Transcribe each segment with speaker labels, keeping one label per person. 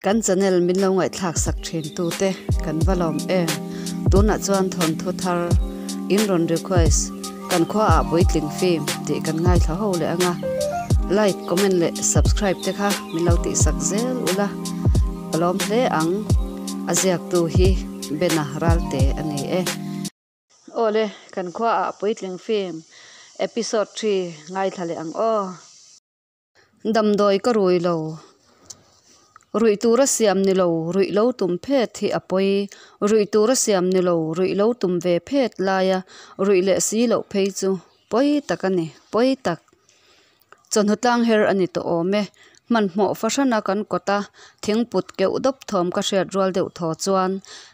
Speaker 1: Kan channel min lo ngaihthlak sak thin tu te kan va lawm em. Tunah chuan thawnthu thar in rawn request kan khua ah puitling film tih kan ngaithla ho leh anga like comment leh subscribe te kha min lo tih sak zel ula ka lawm hle ang a ziak tu hi Bena Ralte a ni e. Awle kan khua ah puitling film episode 3 ngaithla leh ang aw. Damdawi ka rui lo. Ruih tura siam ni lo, ruih lo tum phet hi a pawi. Ruih tura siam ni lo, ruih lo tum ve phet laia ruih leh si loh phei chu pawi tak a ni, pawi tak. Chawhnu tlang her a ni tawh awm e. Hmanhmawh fahrana kan kawta thingput keuh dawp thawm ka hriat rual deuh thaw chuan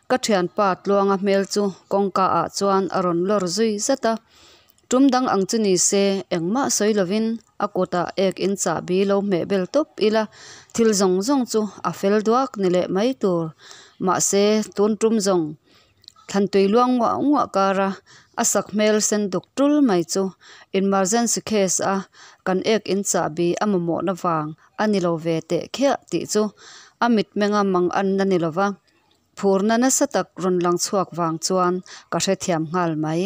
Speaker 1: ka thianpa Tluanga hmel chu kawngka ah chuan a rawn lawr zui zat a. Tum dang ang chu ni se, engmah sawi lovin a kutah ek in chahbi lo hmeh bel tawp ila, thil zawng zawng chu a fel duak ni leh mai tur. Mahse, tun tum zawng thlantui luang nguah nguah kara a sak hmel sen duk tul mai chu emergency case a kan ek in chahbi a mamawhna vang a ni lo ve teh khiah tih chu a mitmenga mang anna ni lova phurna nasa tak rawn lang chhuak vang chuan ka hrethiam nghal mai.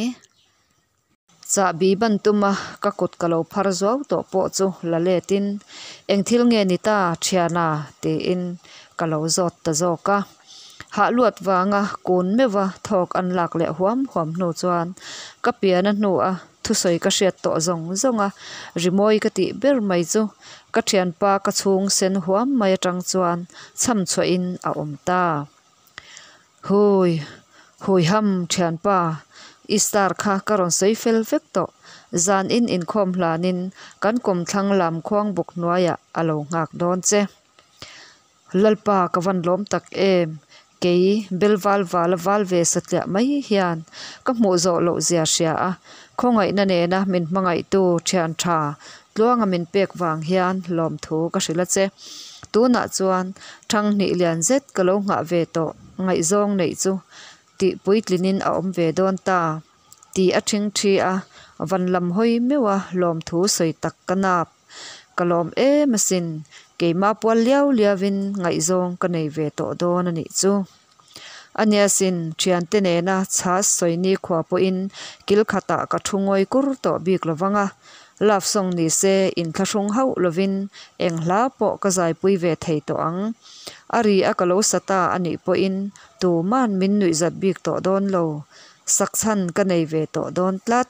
Speaker 1: Chahbi ban tuma ka kut ka lo phar zuau tawh pawh chu la letin, Eng thil nge ni ta thiana? tiin ka lo zawt ta zawk a. Hah luat vanga kun meuha thawk an lak leh huam huam hnu chuan ka pian a hnu a thusawi ka hriat tawh zawng zawng a rimawi ka tih ber mai chu ka thianpa ka chhung sen huam mai atang chuan chham chhuahin a awm ta. Hui hui ham thianpa i star kha ka rawn sawi fel vek tawh zan in inkhawm hlanin kan kawmthlang lam khuang buk hnuaiah a lo nghak dawn che. Lalpa ka van lawm tak em! Kei bel val val a val ve satliah mai hian ka hmuh zawh loh zia hria a, khawngaihna nena min hmangaihtu thian tha tluanga min pek vang hian lawmthu ka hrilh a che. Tunah chuan thanghnih lian zet ka lo nghah ve tawh ngaihzawng neih chu tih puitlinin a awm ve dawn ta ti a thingthi a, van lam hawi meuha lawmthu sawi tak ka nap. Ka lawm em asin, keimah pual liau liauin ngaihzawng ka nei ve tawh dawn a nih chu. A nia sin, thiante nena chhas sawi nikhua pawhin kil khatah ka thu ngawi kur tawh bik lo vang a, love song ni se inthlahrung hauh lovin eng hla pawh ka zaipui ve thei tawh ang. A ri a ka lo sa ta a nih pawhin tuman min nuihzat bik tawh dawn lo, sak chhan ka nei ve tawh dawn tlat.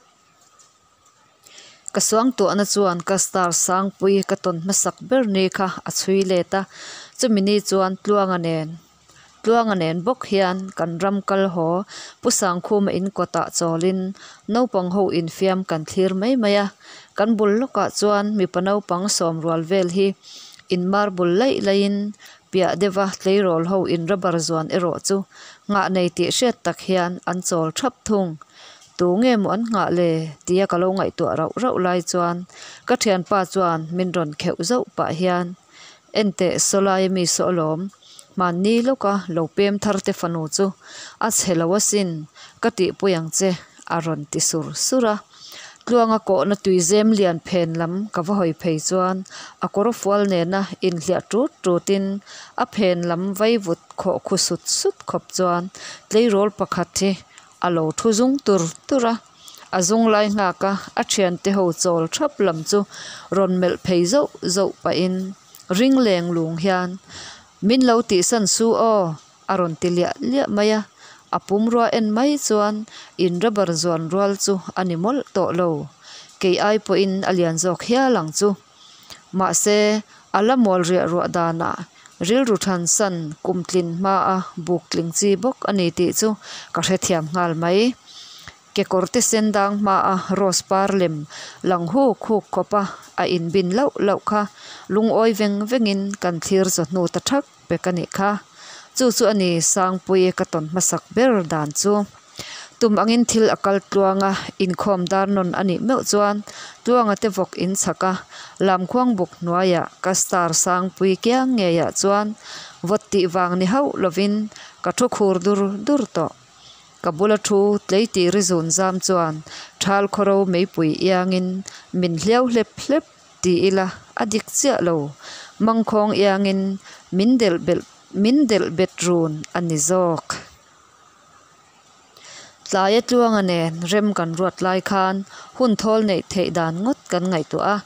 Speaker 1: Ka suangtuahna chuan ka star Sangpui ka tawn hmasak ber ni kha a chhui let a, chumi ni chuan Tluanga nen Tluanga nen bawk hian kan ram kal haw Pu Sangkhuma in kawtah chawlin naupang ho infiam kan thlir mai mai a, kan bul lawkah chuan mipa naupang sawm rual vel hi in marble laih laihin piah deuha tleirawl ho in rubber zuan erawh chu nghah nei tih hriat tak hian an chawl thap thung. Tu nge maw an nghah le? tia ka lo ngaihtuah rauh rauh lai chuan ka thianpa chuan min rawn kheuh zauh pah hian, Enteh sawlai ami saw alawm, hmanni lawka lo pem thar te fanu chu a chhe lo asin, ka tihpui ang che a rawn ti sur sur a. Tluanga kawhna tuizem lian phen lam ka va hawi phei chuan a kawr fual nena inhliah tut tutin a phen lam vaivut khawh khu sut sut khawp chuan tleirawl pakhat hi A lo thu zung tur tur a, a zung lai nghak a, a thiante ho chawl thap lam chu rawn melh phei zauh zauh pahin ring leng lung hian, Min lo tihsan su aw, a rawn ti liah liah mai a, a pumrua en mai chuan in rubber zuan rual chu a ni mawlh tawh lo, kei ai pawhin a lian zawk hial ang chu. Mahse, a la mual riah ruah danah rilru thansan kum tlin hmaa buk tling chi bawk a ni tih chu ka hrethiam nghal mai. Kekawr te sen dang hmaa rose par lem lang huk huk khawpa a inbin lauh lauh kha lungawi veng vengin kan thlir zawhnu ta thak pek a nih kha. Chu chu a ni Sangpui ka tawn hmasak ber dan chu. Tum angin thil a kal tluang a, inkhawm dar nawn a nih meuh chuan Tluanga te vawk in chhak a, Lamkhuang buk hnuaiah ka star Sangpui kiang ngeiah chuan vawt tih vang ni hauh lovin ka thu khur dur dur tawh. Ka bula thu tleitih ri zun zam chuan thal khawro meipui iangin min hliau hlep hlep ti ila a dik chiah lo. Mangkhawng iangin min delh belh. Min delh bet run a ni zawk. Tlaia Tluanga nen rem kan ruat lai khan hun thawl neih theih dan ngawt kan ngaihtuah a,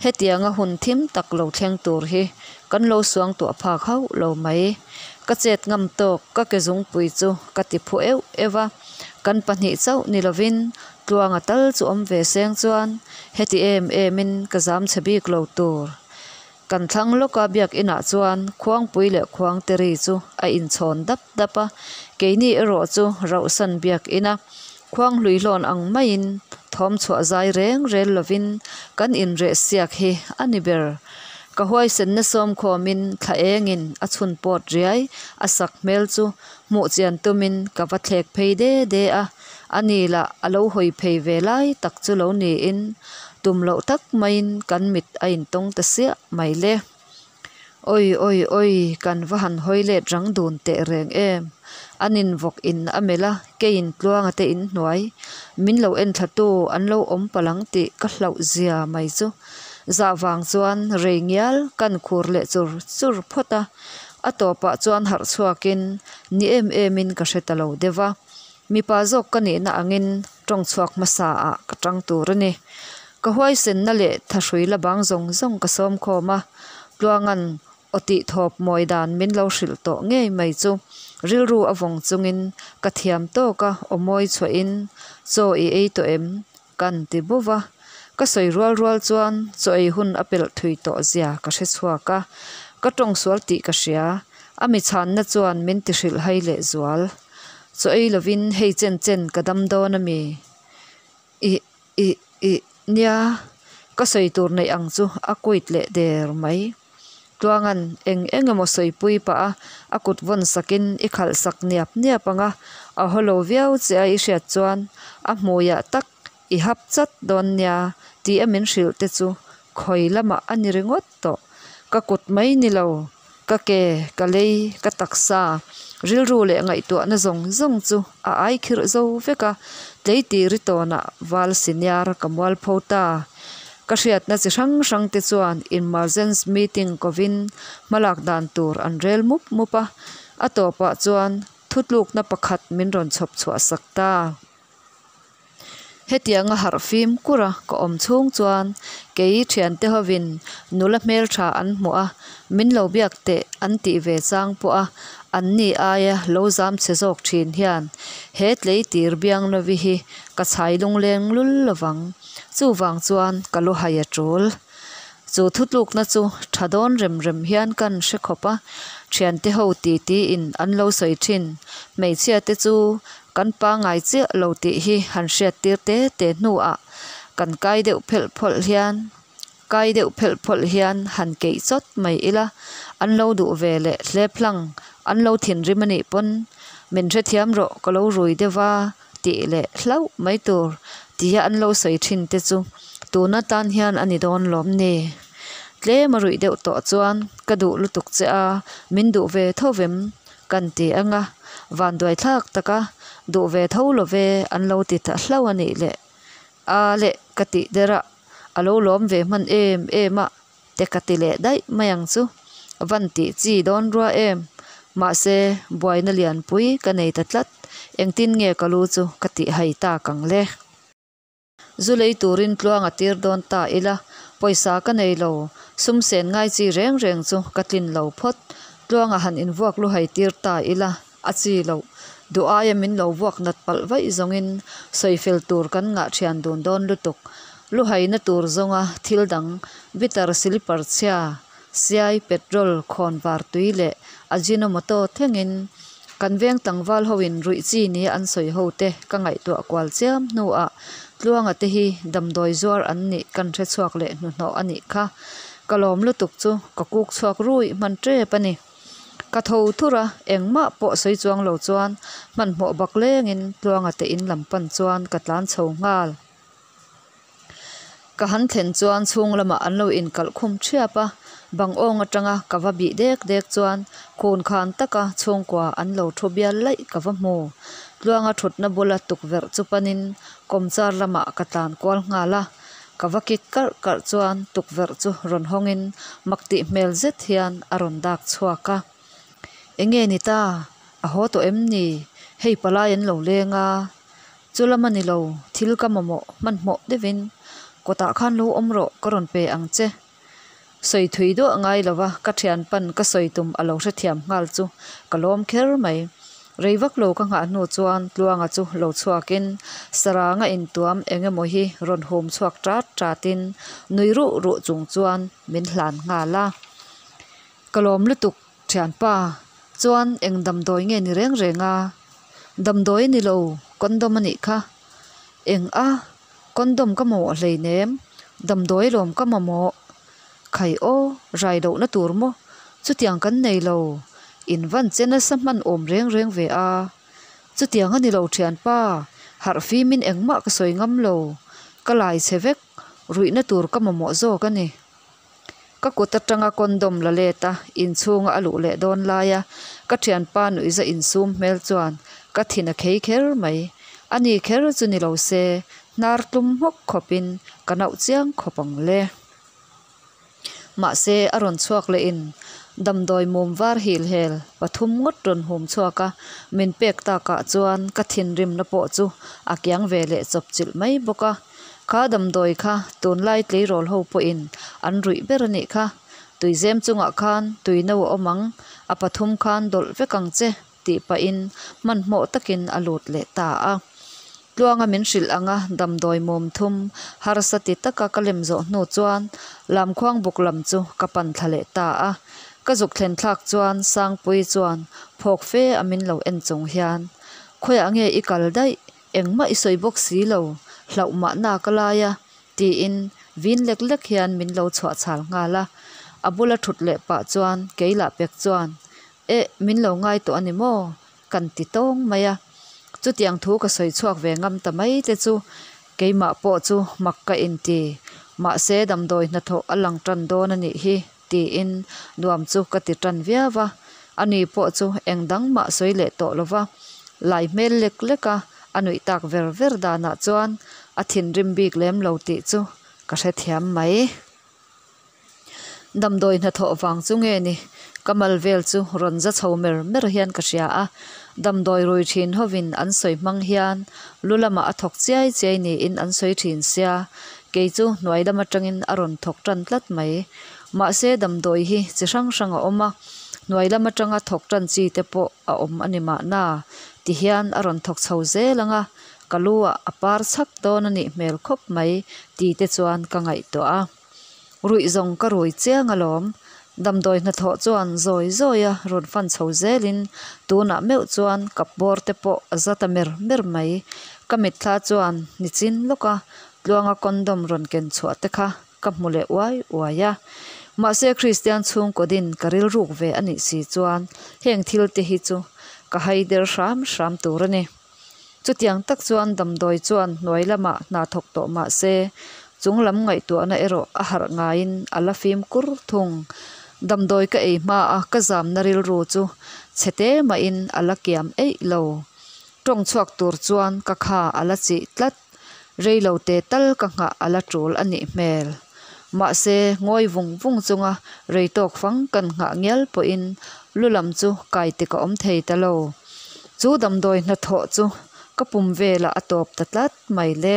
Speaker 1: hetianga hun thim tak lo thleng tur hi kan lo suangtuah phak hauh lo mai. Ka chet ngam tawk ka ke zungpui chu ka ti phu euh euh a, kan pahnih chauh ni lovin Tluanga tal chu awm ve seng chuan heti em emin ka zam chhe bik lo tur. Kan thlang lawka biakinah chuan khuangpui leh khuangte ri chu a inchhawn dap dap a, keini erawh chu rauhsan biakina khuang hluihlawn ang maiin thawm chhuah zai reng rel lovin kan inreh siak hi a ni ber. Ka huaisenna sawmkhawmin thla engin a chhun pawt riai a sak hmel chu hmuh chian tumin ka va thlek phei de de a, ani lah a lo hawi phei ve lai tak chu lo niin Tum loh tak maiin kan mit a intawng ta siah mai le. Oi oi oi, kan va han hawi let rang dun teh reng em. An invawk in a melh a, keiin Tluanga te inhnuai min lo enthla tu an lo awm palh ang tih ka hlauh zia mai chu. Zah vang chuan rei ngial kan khur leh chur chur phawt a, a tawpah chuan harh chhuakin ni em emin ka hre ta lo deuh va. Mipa zawk ka nihna angin tawng chhuak hmasa ah ka tang tur a ni. Ka huaisenna leh thahrui la bang zawng zawng ka sawm khawm a, Tluanga'n aw tih thawp mawi dan min lo hrilh tawh ngei mai chu rilru a vawng chungin ka thiam tawk a aw mawi chhuahin chaw i ei tawh em? Kan ti bawk a, ka sawi rual rual chuan chaw ei hun a pelh thui tawh zia ka hre chhuak a, ka tawng sual tih ka hria, a mi chhanna chuan min ti hrilh hai leh zual. Chaw ei lovin hei chen chen ka dam dawn a mi? Ih ih ih nia, ka sawi tur neih ang chu a quit leh der mai. Tluanga'n eng eng emaw sawipui pah a, a kut vawn sakin i khalh sak niap niap ang a, a haw lo viau che a i hriat chuan a hmuiah tak i hap chat dawn nia tih a min hrilh te chu khawi lamah a ni ringawt tawh. Ka kut mai ni lo, ka ke, ka lei, ka taksa, rilru leh ngaihtuahna zawng zawng chu a ai khirh zo vek a, tleitiri tawnah val senior ka mualpho ta. Ka hriatna chi hrang hrang te chuan emergency meeting kovin hmalak dan tur an rel mup mup a, a tawpah chuan thutlukna pakhat min rawn chhawp chhuah sak ta. Hetianga harh fim kur a ka awm chhung chuan kei thiante hovin nula hmeltha an hmuh a, min lo biak teh an tih ve chang pawh a, an ni aia lo zam chhe zawk thin hian he tleitir biangnovi hi ka chhai lungleng lul lovang. Chuvang chuan ka lu hai a tul. Chu thutlukna chu tha dawn rem rem hian kan hre khawp a, thiante ho titi in an lo sawi thin. Hmeichhia te chu kan pangngai chiah lo tih hi han hriat tir te te hnuah kan kai deuh phelh phawlh hian kai deuh phelh phawlh hian han keih chawt mai ila, an lo duh ve leh hlep hlang an lo thinrim a nih pawn min hrethiam rawh ka lo rui deuh va tih leh hlauh mai tur tia an lo sawi thin te chu tun atan hian a ni dawn lawm ni? Tlem a ruih deuh tawh chuan ka duh lutuk che a, min duh ve tho vem kan ti ang a, vanduai thlak taka duh ve tho lo ve an lo ti ta hlauh a nih leh a leh ka tih der a, a lo lawm ve hman em em a te ka ti leh daih mai ang chu. Van tih chi dawn rua em? Mahse, buaina lianpui ka nei ta tlat. Engtin nge ka lu chu ka tih hai tak ang le? Zu lei turin tluang a tir dawn ta ila, pawisa ka nei lo. Sum sen ngai chi reng reng chu ka tlin lo phawt. Tluanga han invuak lu hai tir ta ila, a chi loh. Duh aia min lo vuak nat palh vaih zawngin sawifel tur kan ngah thian dun dawn lutuk. Lu haina tur zawnga thil dang bitter silipar chhia, siai, petrol, khawnvar tui leh ajinomoto thlengin kan veng tlangval hoin ruih chi nia an sawi ho te ka ngaihtuah kual chiam hnuah Tluanga te hi damdawi zuar an nih kan hre chhuak leh hnuhnawh a nih kha. Ka lawm lutuk chu ka kuk chhuak ruih hman tep a ni. Ka tho thur a, engmah pawh sawi chuang lo chuan hmanhmawh bak lengin Tluanga te in lam pan chuan ka tlan chho nghal. Ka han thlen chuan chhung lamah an lo inkalh khum thiap a, bang awng atanga ka va bih dek dek chuan khun khan taka chhungkua an lo thu bial laih ka va hmu. Tluanga thutna bula tukverh chu panin kawmchar lamah ka tlan kual nghal a, ka va kit karh karh chuan tukverh chu rawn hawngin mak tih hmel zet hian a rawn dak chhuak a. Enge ni ta? A haw tawh em ni? Hei palai an lo leng a. Chu lam a ni lo, thil ka mamawh hmanhmawh deuhin kawtah khan lo awm rawh ka rawn pe ang che. Sawi thui duah ngai lova ka thianpan ka sawi tum a lo hrethiam nghal chu ka lawm kher mai. Rei vak lo ka nghah hnu chuan Tluanga chu lo chhuakin saranga intuam eng emaw hi rawn hum chhuak tat tatin nui ruh ruh chung chuan min hlan nghal a. Ka lawm lutuk thianpa chuan eng damdawi nge ni reng reng a? Damdawi a ni lo, condom a nih kha. Eng a? Condom ka mamawh hleinem, damdawi lawm ka mamawh. Khai aw, rai lohna tur maw? Chutiang kan nei lo, in van che nasa hman awm reng reng ve a. Chutiang a ni lo thianpa, harh fimin engmah ka sawi ngam lo, ka lai chhe vek, ruihna tur ka mamawh zawk a ni. Ka kut atanga condom la let a, inchhunga a luh leh dawn laia ka thianpa nuihza insum hmel chuan ka thin a khei kher mai. Ani kher chu ni lo se, hnar tlum hmawk khawpin ka nauh chiang khawp ang le. Mahse, a rawn chhuak lehin damdawi mum var hil hel pathum ngawt rawn hum chhuak a, min pek takah chuan ka thinrimna pawh chu a kiang ve leh chawp chilh mai bawk a. Kha damdawi kha tunlai tleirawl ho pawhin an ruih ber a nih kha. Tuizem chungah khan tui no a awm ang, a pathum khan dawlh vek ang che tih pahin hmanhmawh takin a lut leh ta a. Tluanga min hrilh anga damdawi mum thum harsa ti taka ka lem zawh hnu chuan Lamkhuang buk lam chu ka pan thla leh ta a. Ka zuk thlen thlak chuan Sangpuii chuan phawk fe a min lo en chung hian, Khawiah nge i kal daih? Engmah i sawi bawk si lo, hlauh mahna ka lai a, tiin vin lek lek hian min lo chhuah chhal nghal a. A bula thut leh pah chuan kei lah pek chuan, Eh, min lo ngai tawh a ni maw? kan ti tawng mai a. Chutiang thu ka sawi chhuak ve ngam ta mai te chu keimah pawh chu mak ka inti. Mahse damdawi hnathawh a lang tan dawn a nih hi. Tiin nuam chu ka ti tan viau a, ani pawh chu eng dang mah sawi leh tawh lo va, lai hmel lek lek a a nuih tak ver ver danah chuan a thinrim bik lem lo tih chu ka hrethiam mai. Damdawi hnathawh vang chu nge ni? Ka mal vel chu rawn za chho mer mer hian ka hria a, damdawi rui thin hovin an sawi hmang hian lu lamah a thawk chiai chiai niin an sawi thin sia, Kei chu hnuai lam atangin a rawn thawk tan tlat mai. Mahse damdawi hi chi hrang hrang a awm a, hnuai lam atanga thawk tan chi te pawh a awm a ni mahna ti hian a rawn thawk chho zel ang a, ka lu ah a par chhak dawn a nih hmel khawp mai ti te chuan ka ngaihtuah a. Ruih zawng ka rui chiang alawm. Damdawi hnathawh chuan zawi zawi a rawn fan chho zelin tunah meuh chuan kap bawr te pawh a za ta mer mer mai. Ka mitthla chuan nichin lawka Tluanga condom rawn ken chhuah te kha ka hmu leh uai uai a. Mahse Kristian chhungkaw din ka rilruk ve a nih si chuan heng thil te hi chu ka hai der hram hram tur a ni. Chutiang tak chuan damdawi chuan hnuai lamah hna thawk tawh mah se, chung lam ngaihtuahna erawh a harh ngaiin a la fim kur thung. Damdawi ka ei hma a ka zamna rilru chu chhe te mahin a la kiam eih lo. Tawng chhuak tur chuan ka kha a la chih tlat. Rei lo te tal ka nghah a la tul a nih hmel. Mahse, ngawi vung vung chunga rei tawk fang kan nghah ngial pawhin lu lam chu kai tik a awm thei ta lo. Chu damdawi hnathawh chu ka pum velah a tawp ta tlat mai le.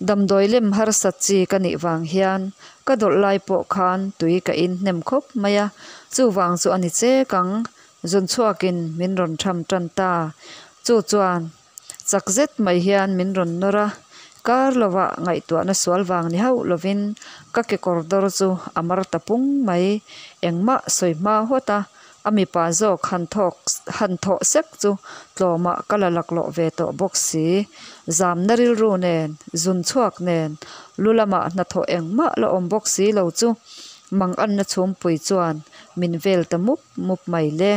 Speaker 1: Damdawi lem harsat chi ka nih vang hian ka dawlh lai pawh khan tui ka in hnem khawp mai a, chuvang chu a ni chek ang. Zun chhuakin min rawn tham tan ta. Chu chuan. Chak zet mai hian min rawn nawr a, kar lovah ngaihtuahna sual vang ni hauh lovin ka kekawr dawr chu a mar ta pung mai. Engmah sawi hma hawt a, a mipa zawk han thawk han thawh sek chu tlawmah ka la laklawh ve tawh bawk si. Zamna rilru nen, zun chhuak nen, lu lamah hnathawh engmah la awm bawk si lo chu manganna chhumpui chuan min vel ta mup mup mai le.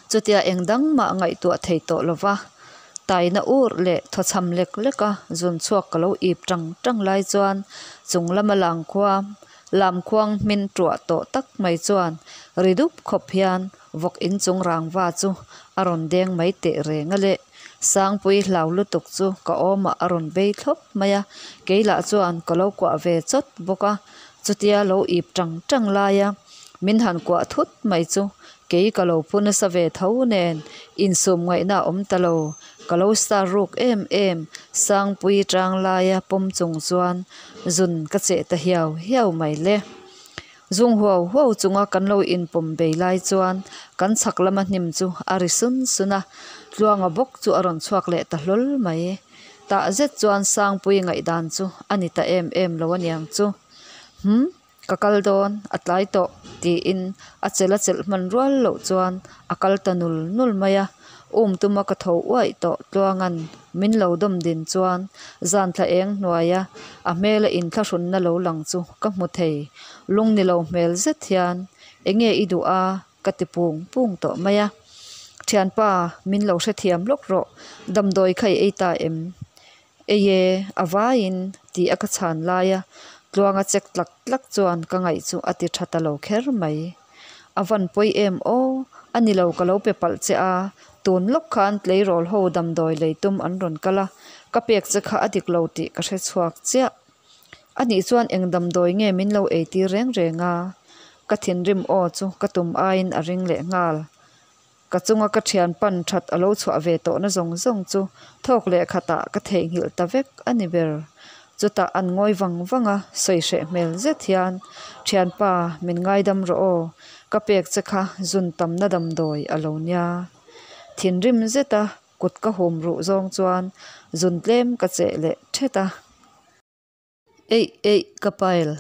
Speaker 1: Chutia eng dang mah ngaihtuah thei tawh lo va, taina ur leh thawchham lek lek a zun chhuak ka lo ip tang tang lai chuan chung lama langkhua lamkhuang hmin tuah tawh tak mai chuan ri dup khawp hian vawk inchung rangva chu a rawn deng mai teh reng a leh. Sangpui hlau lutuk chu ka awmah a rawn bei thlawp mai a, kei lah chuan ka lo kuah ve chawt bawk a, chutia lo ip tang tang laia. Min han kuah thut mai chu kei ka lo phu nasa ve tho nen insum ngaihna a awm ta lo. Ka lo star ruk em em Sangpuii tang laia pawm chung chuan zun ka cheh ta hiau hiau mai le. Zung huau huau chunga kan lo inpawm bei lai chuan kan chhak lama hnim chu a ri sun sun a, Tluanga bawk chu a rawn chhuak leh ta hlawl mai. Tah zet chuan Sangpuii ngaihdan chu a ni ta em em lo aniang chu. Hum. Ka kal dawn, a tlai tawh, tiin a chelh a chelh hman rual loh chuan a kal ta nul nul mai a. Um tuma ka tho uaih tawh Tluanga'n min lo dawm din chuan zan thla eng hnuaia a hmela inthlahrunna lo lang chu ka hmu thei. Lung ni lo hmel zet hian, Enge i duh a? ka ti pung pung tawh mai a. Thianpa, min lo hrethiam lawk rawh, damdawi kha i ei ta em? Ei e, a vaiin tih a ka chhan laia Tluanga chek tlak tlak chuan ka ngaih chu a ti tha ta lo kher mai. A van pawi em aw, a ni lo ka lo pe palh che a, tun lawk khan tleirawl ho damdawi lei tum an rawn kal a, ka pek che kha a dik lo tih ka hre chhuak chiah. A nih chuan eng damdawi nge min lo ei tir reng reng a? Ka thinrim aw chu ka tum aiin a ring leh nghal. Ka chunga ka thian pan that a lo chhuah ve tawhna zawng zawng chu thawk leh khatah ka theihnghilh ta vek a ni ber. Chutah an ngawi vang vang a, sawi hreh hmel zet hian, Thianpa, min ngaidam rawh aw, ka pek che kha zun tamna damdawi a lo nia. Thinrim zeta kut ka hum ruh zawng chuan zun tlem ka cheh leh thet a. Eih eih ka pile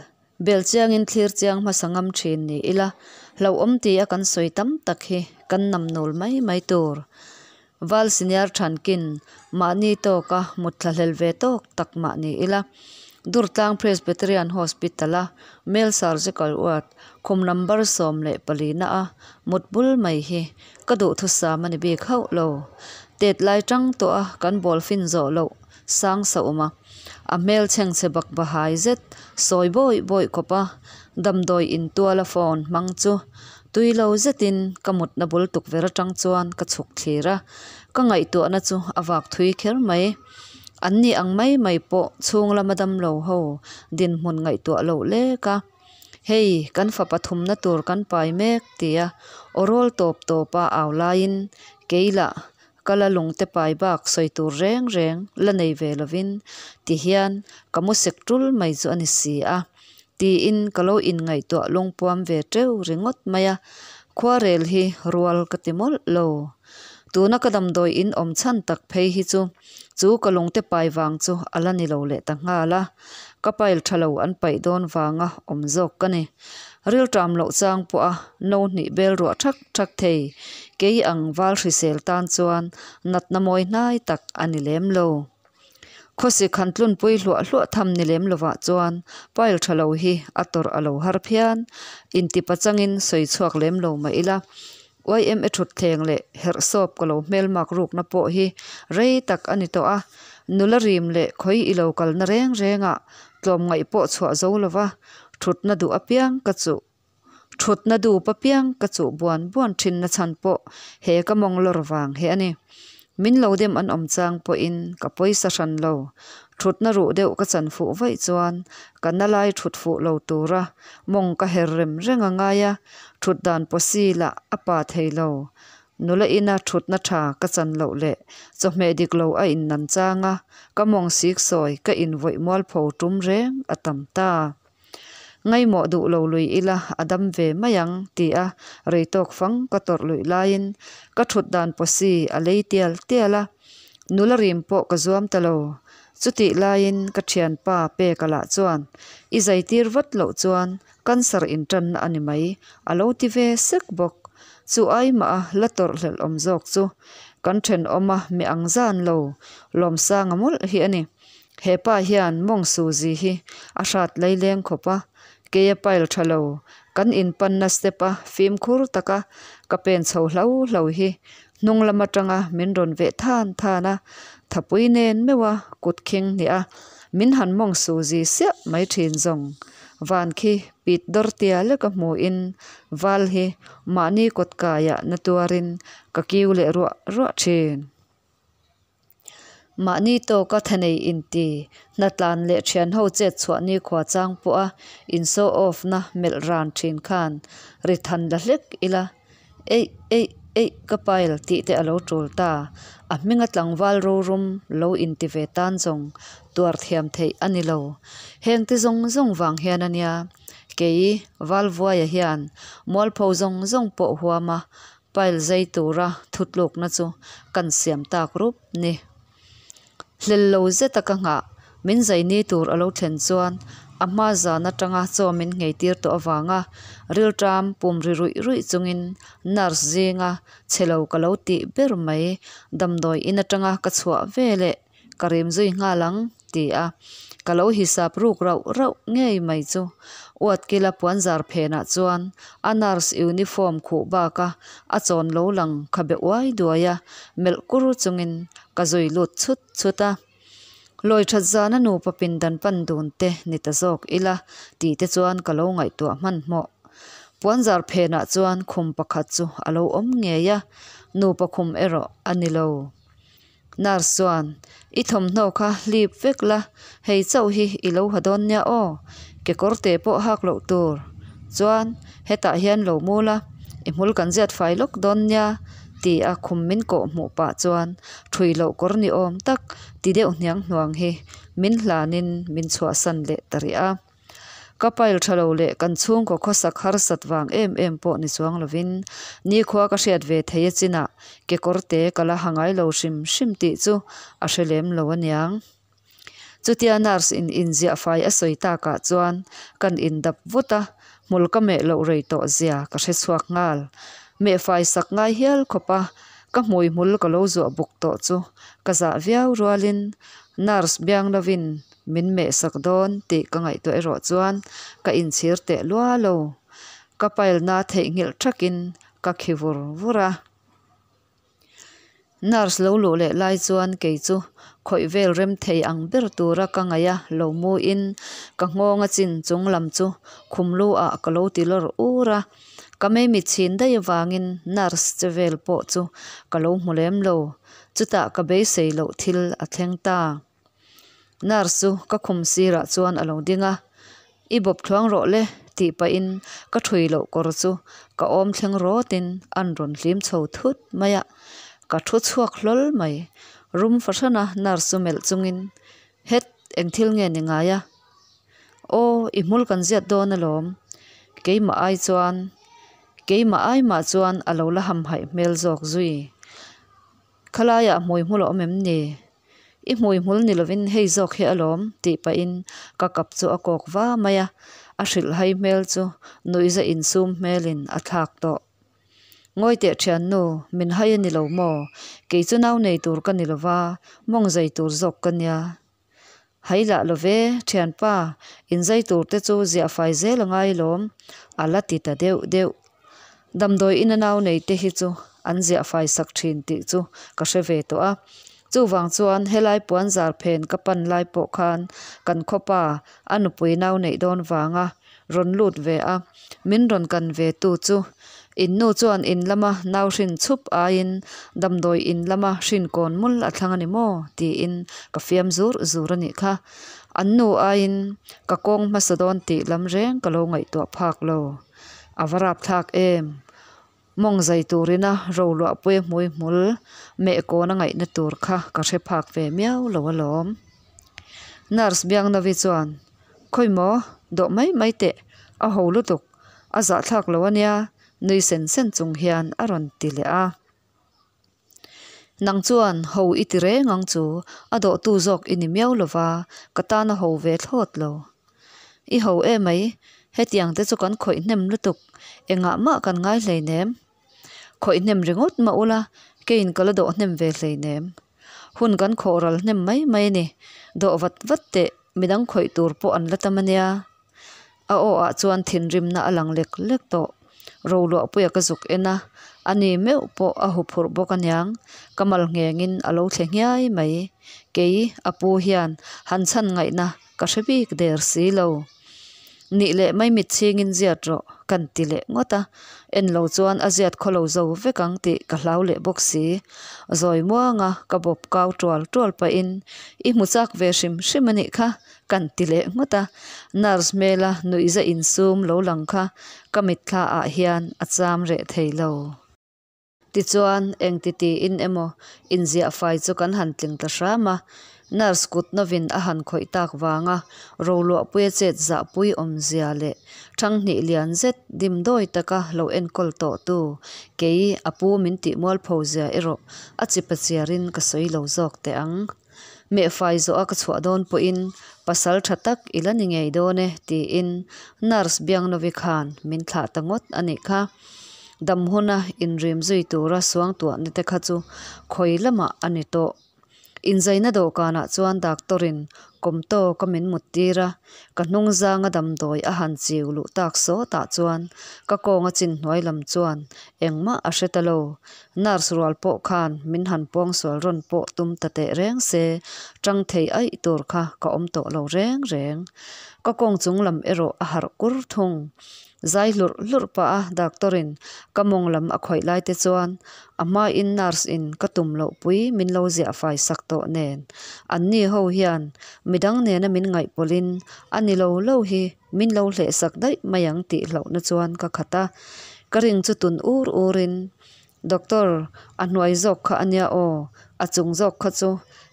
Speaker 1: bel chiangin thlir chiang hmasa ngam thin ni ila, hlauhawm tia kan sawi tam tak hi kan nam nul mai mai tur. Val senior thankin mahni tawka mutthla hlel ve tawk tak mah ni ila, Durtlang Presbyterian Hospital-a Male Surgical Ward khum number 14 na a mut bul mai hi ka duhthusam a ni bik hauh lo. Tet lai tang tawha kan bawl fin zawh loh sang sa awm a, a hmel chhengchhe bak bahai zet sawi bawih bawih khawp a, damdawi in tuala phone hmang chu tui lo zetin ka mutna bul tukverh atang chuan ka chhuk thlir a, ka ngaihtuahna chu a vak thui kher mai. An ni ang mai mai pawh chhung lama damlo ho dinhmun ngaihtuah loh lek a, hei kan fa pathumna tur kan pai mek tia aw rawl tawp tawpa au laiin kei lah Ka la lungte pai bak sawi tur reng reng la nei ve lovin ti hian ka mu sek tul mai chu a ni si a, tiin ka lo inngaihtuah lungpuam ve teuh ringawt mai a, khuarel hi rual ka ti mawlh lo. Tuna ka damdawi in awm chhan tak phei hi chu chu ka lungte pai vang chu a la ni lo leh ta nghal a, ka pile tha lo an paih dawn vanga awm zawk ka ni. Rilṭam loh chang pawha no hnih bel ruah thak thak thei, kei ang val hrisel tan chuan natna mawi hnai tak a ni lem lo. Khawsik han tlunpui hluah hluah tham ni lem lovah chuan pile tha lo hi a tawrh a lo har phian. Inti pachangin sawi chhuak lem lo mah ila, YMA thutthleng leh herhsawp ka lo hmelmak rukna pawh hi rei tak a ni tawh a, nula rim leh khawi i lo kalna reng rengah tlawmngaih pawh chhuah zo lova thutna duh apiang ka chuh thutna dup apiang ka chuh buan buan thinna chhan pawh he ka mawng lawr vang hi a ni. Min lo dem an awm chang pawhin ka pawisa hran lo. Thutna ruh deuh ka chan fuh vaih chuan ka na lai thut fuh lo tura mawng ka her rem reng a ngai a, thut dan pawsi lah a pa thei lo. Nula ina thutna tha ka chan loh leh chawhmeh dik lo a innan chang a, ka mawng sik sawi ka invawih mualpho tum reng a tam ta. Ngaimawh duh lo lui ila a dam ve mai ang ti a rei tawk fang ka tawrh luih laiin ka thut dan pawsi a lei tial tial a, nula rim pawh ka zuam ta lo. Chutih laiin ka thianpa Peka lah chuan i zai tir vat loh chuan cancer intanna a ni mai a lo ti ve sek bawk. Chu ai mah a la tawrh hlelh awm zawk chu kan thenawma mi ang zan lo Lawmsanga mawlh hi a ni. He pa hian mawng suzi hi a hrat laileng khawp a, kei a pile tha lo, kan inpanna step a fimkhur taka ka pen chho hlo hlo hi hnung lam atanga min rawn veh than than a, thapui nen meuh a kut khing hnih a min han mawng suzi siah mai thin zawng. Van khi pit dawr tia leka hmuhin val hi mahni kawt kaiah na tuarin ka kiu leh ruah ruah thin. Mahni tawka thanei inti, hnatlan leh thianho chet chhuah nikhua chang pawha in show off na melh ran thin khan ri than la hlek ila, Eih eih eih ka pile tih te a lo tul ta. A hminga tlangval rorum lo inti ve tan zawng tuar thiam theih a ni lo. Heng te zawng zawng vang hian a nia kei Valvuaia hian mualpho zawng zawng pawh huama pile zai tura thutlukna chu kan siam tak rup ni. Hlel lo zeta ka nghah, min zai ni tur a lo thlen chuan a hma zan atanga chaw min nghei tir tawh avanga rilṭam pum ri ruih ruih chungin nurse zinga chhe lo ka lo tih ber mai damdawi in atanga ka chhuah ve leh ka rim zui nghal ang ti a ka lo hisap ruk rauh rauh ngei mai chu Uatkila puanzar phenah chuan a nurse uniform khuh baka a chawn lo lang khabe uai duai a melh kur chungin ka zui lut chhut chhut a. Lawi that zana nupa pindan pan dun te ni ta zawk ila tih te chuan ka lo ngaihtuah hmanhmawh. Puanzar phenah chuan khum pakhat chu a lo awm ngei a, nupa khum erawh a ni lo. Nurse chuan, I thawmhnaw kha hlip vek la, hei chauh hi i lo ha dawn nia aw, kekawr te pawh hak loh tur. Chuan, hetah hian lo mu la, i hmul kan ziat fai lawk dawn nia, ti a khum min kawh hmuh pah chuan ṭhui loh kawr ni awm tak ti deuh hniang hnuang hi min hlanin min chhuahsan leh ta rih a. Ka pile tha lo leh kan chhungkaw khawsak harsat vang em em pawh ni chuang lovin nikhua ka hriat ve thei a chinah kekawr te ka la ha ngai lo hrim hrim tih chu a hre lem lo aniang. Chutia nurse in inziah fai a sawi takah chuan kan indap vut a, hmul ka meh loh rei tawh zia ka hre chhuak nghal. Meh fai sak ngai hial khawp a, ka hmui hmul ka lo zuah buk tawh chu ka zah viau rualin nurse biang lovin min meh sak dawn tih ka ngaihtuah erawh chuan ka inchhir teh lua lo. Ka pile na theihnghilh thakin ka khi vur vur a. Nurse lo luh leh lai chuan kei chu khawih vel rem thei ang ber tura ka ngaih a lo mu in ka nghawng a chin chung lam chu khum lu ah ka lo ti lawr ur a. Ka meimit chhin daih avangin nurse che vel pawh chu ka lo hmu lem lo. Chutah ka beisei loh thil a thleng ta. Nurse chu ka khum sirah chuan a lo ding a, I bawp thluang rawh le tih pahin ka ṭhui loh kawr chu ka awm thleng rawtin an rawn hlim chho thut mai a, ka thu chhuak hlawl mai. Rum fahrana nurse chu melh chungin, Het, eng thil nge ni ngai a? Aw, i hmul kan ziat dawn alawm. Keimah ai chuan, keimah ai mah chuan a lo la hamhaih hmel zawk zui. Khalaiah hmui hmul a awm em ni? I hmui hmul ni lovin hei zawk hi alawm tih pahin ka kap chu a kawk va mai a, a hrilh hai hmel chu nuihza insum hmelin a thlak tawh. Ngawi teh thiannu, min hai a ni lo maw? Kei chu nau nei tur ka ni lova, mawng zai tur zawk ka nia. Hai lah lo ve, thianpa, inzai tur te chu ziah fai zel a ngai lawm, a la ti ta deuh deuh. Damdawi ina nau nei te hi chu an ziah fai sak thin tih chu ka hre ve tawh a. Chuvang chuan helai puan zar phen ka pan lai pawh khan kan khawpa a nupui nau neih dawn vanga rawn lut ve a, min rawn kan ve tu chu in nu chuan in lama nau hrin chhup aiin damdawi in lama hrin kawn mul a thlang a ni maw tiin ka fiam zur zur a nih kha. An nu aiin ka kawng hmasa dawn tih lam reng ka lo ngaihtuah phak lo. A va rapthlak em! Mawng zai turina roluahpuia hmui hmul meh kawn a ngaihna tur kha ka hre phak ve miau lo alawm. Nurse Biangnovi chuan, Khawi maw, dawh mai mai teh, a ho lutuk, a zahthlak lo ania, nui sen sen chung hian a rawn ti leh a. Nang chuan ho i ti reng ang chu, a dawhtu zawk i ni miau lo va, ka tan a ho ve thlawt lo. I ho e mai, hetiang te chu kan khawih hnem lutuk, engah mah kan ngai hleinem. Khawih hnem ringawt mah ula, keiin ka la dawh hnem ve hleinem. Hun kan khawh ral hnem mai mai a ni, dawh vat vat teh, midang khawih tur pawh an la tam ania. A aw ah chuan thinrimna a lang lek lek tawh. Roluahpuia ka zuk en a, a ni meuh pawh a huphurh bawk aniang, ka mal nghengin a lo thle nghiai mai. Kei, a pu hian han chhan ngaihna ka hre bik der si lo. Nih leh maimit chhingin ziat rawh kan ti leh ngawt a, en lo chuan a ziat khawlo zo vek ang tih ka hlau leh bawk si. Zawi muanga ka bawp kau tual tual pahin I hmu chak ve hrim hrim a nih kha kan ti leh ngawt a, nurse hmela nuihza insum lo lang kha ka mitthla ah hian a cham reh thei lo. Tichuan, engti tiin emaw inziah fai chu kan han tling ta hram a, nurse kut novin a han khawih tak vanga roluahpuia chet zahpui awmzia leh ṭhanghnih lian zet dimdawi taka lo enkawl tawhtu kei a pu min tih mualpho zia erawh a chipa chiarin ka sawi lo zawk teh ang. Mehfai zawha ka chhuah dawn pawhin pasal ṭha tak i la ni ngei dawn e tiin nurse Biangnovi khan min thlah ta ngawt a nih kha. Dam huna inrim zui tura suangtuahna te kha chu khawi lamah a ni tawh. Inzaina dawhkanah chuan doctor-in kawm tawka min mut tir a, ka hnung zanga damdawi a han chiu luh tak sawtah chuan ka kawnga chin hnuai lam chuan engmah a hre ta lo. Nurse rual pawh khan min han pawngsual rawn pawh tum ta teh reng se, tang thei aih tur kha ka awm tawh lo reng reng. Ka kawng chung lam erawh a harh kur thung. Zai hlurh hlurh pah a doctor in ka mawng lam a khawih lai te chuan a hma in nurse in ka tum loh pui min lo ziah fai sak tawh nen an ni ho hian midang nena min ngaihpawlh in a ni lo lo hi min lo hleh sak daih mai ang tih hlauhna chuan ka khat a ka ring chu tun ur ur in Doctor, a hnuai zawk kha a nia aw, a chung zawk kha chu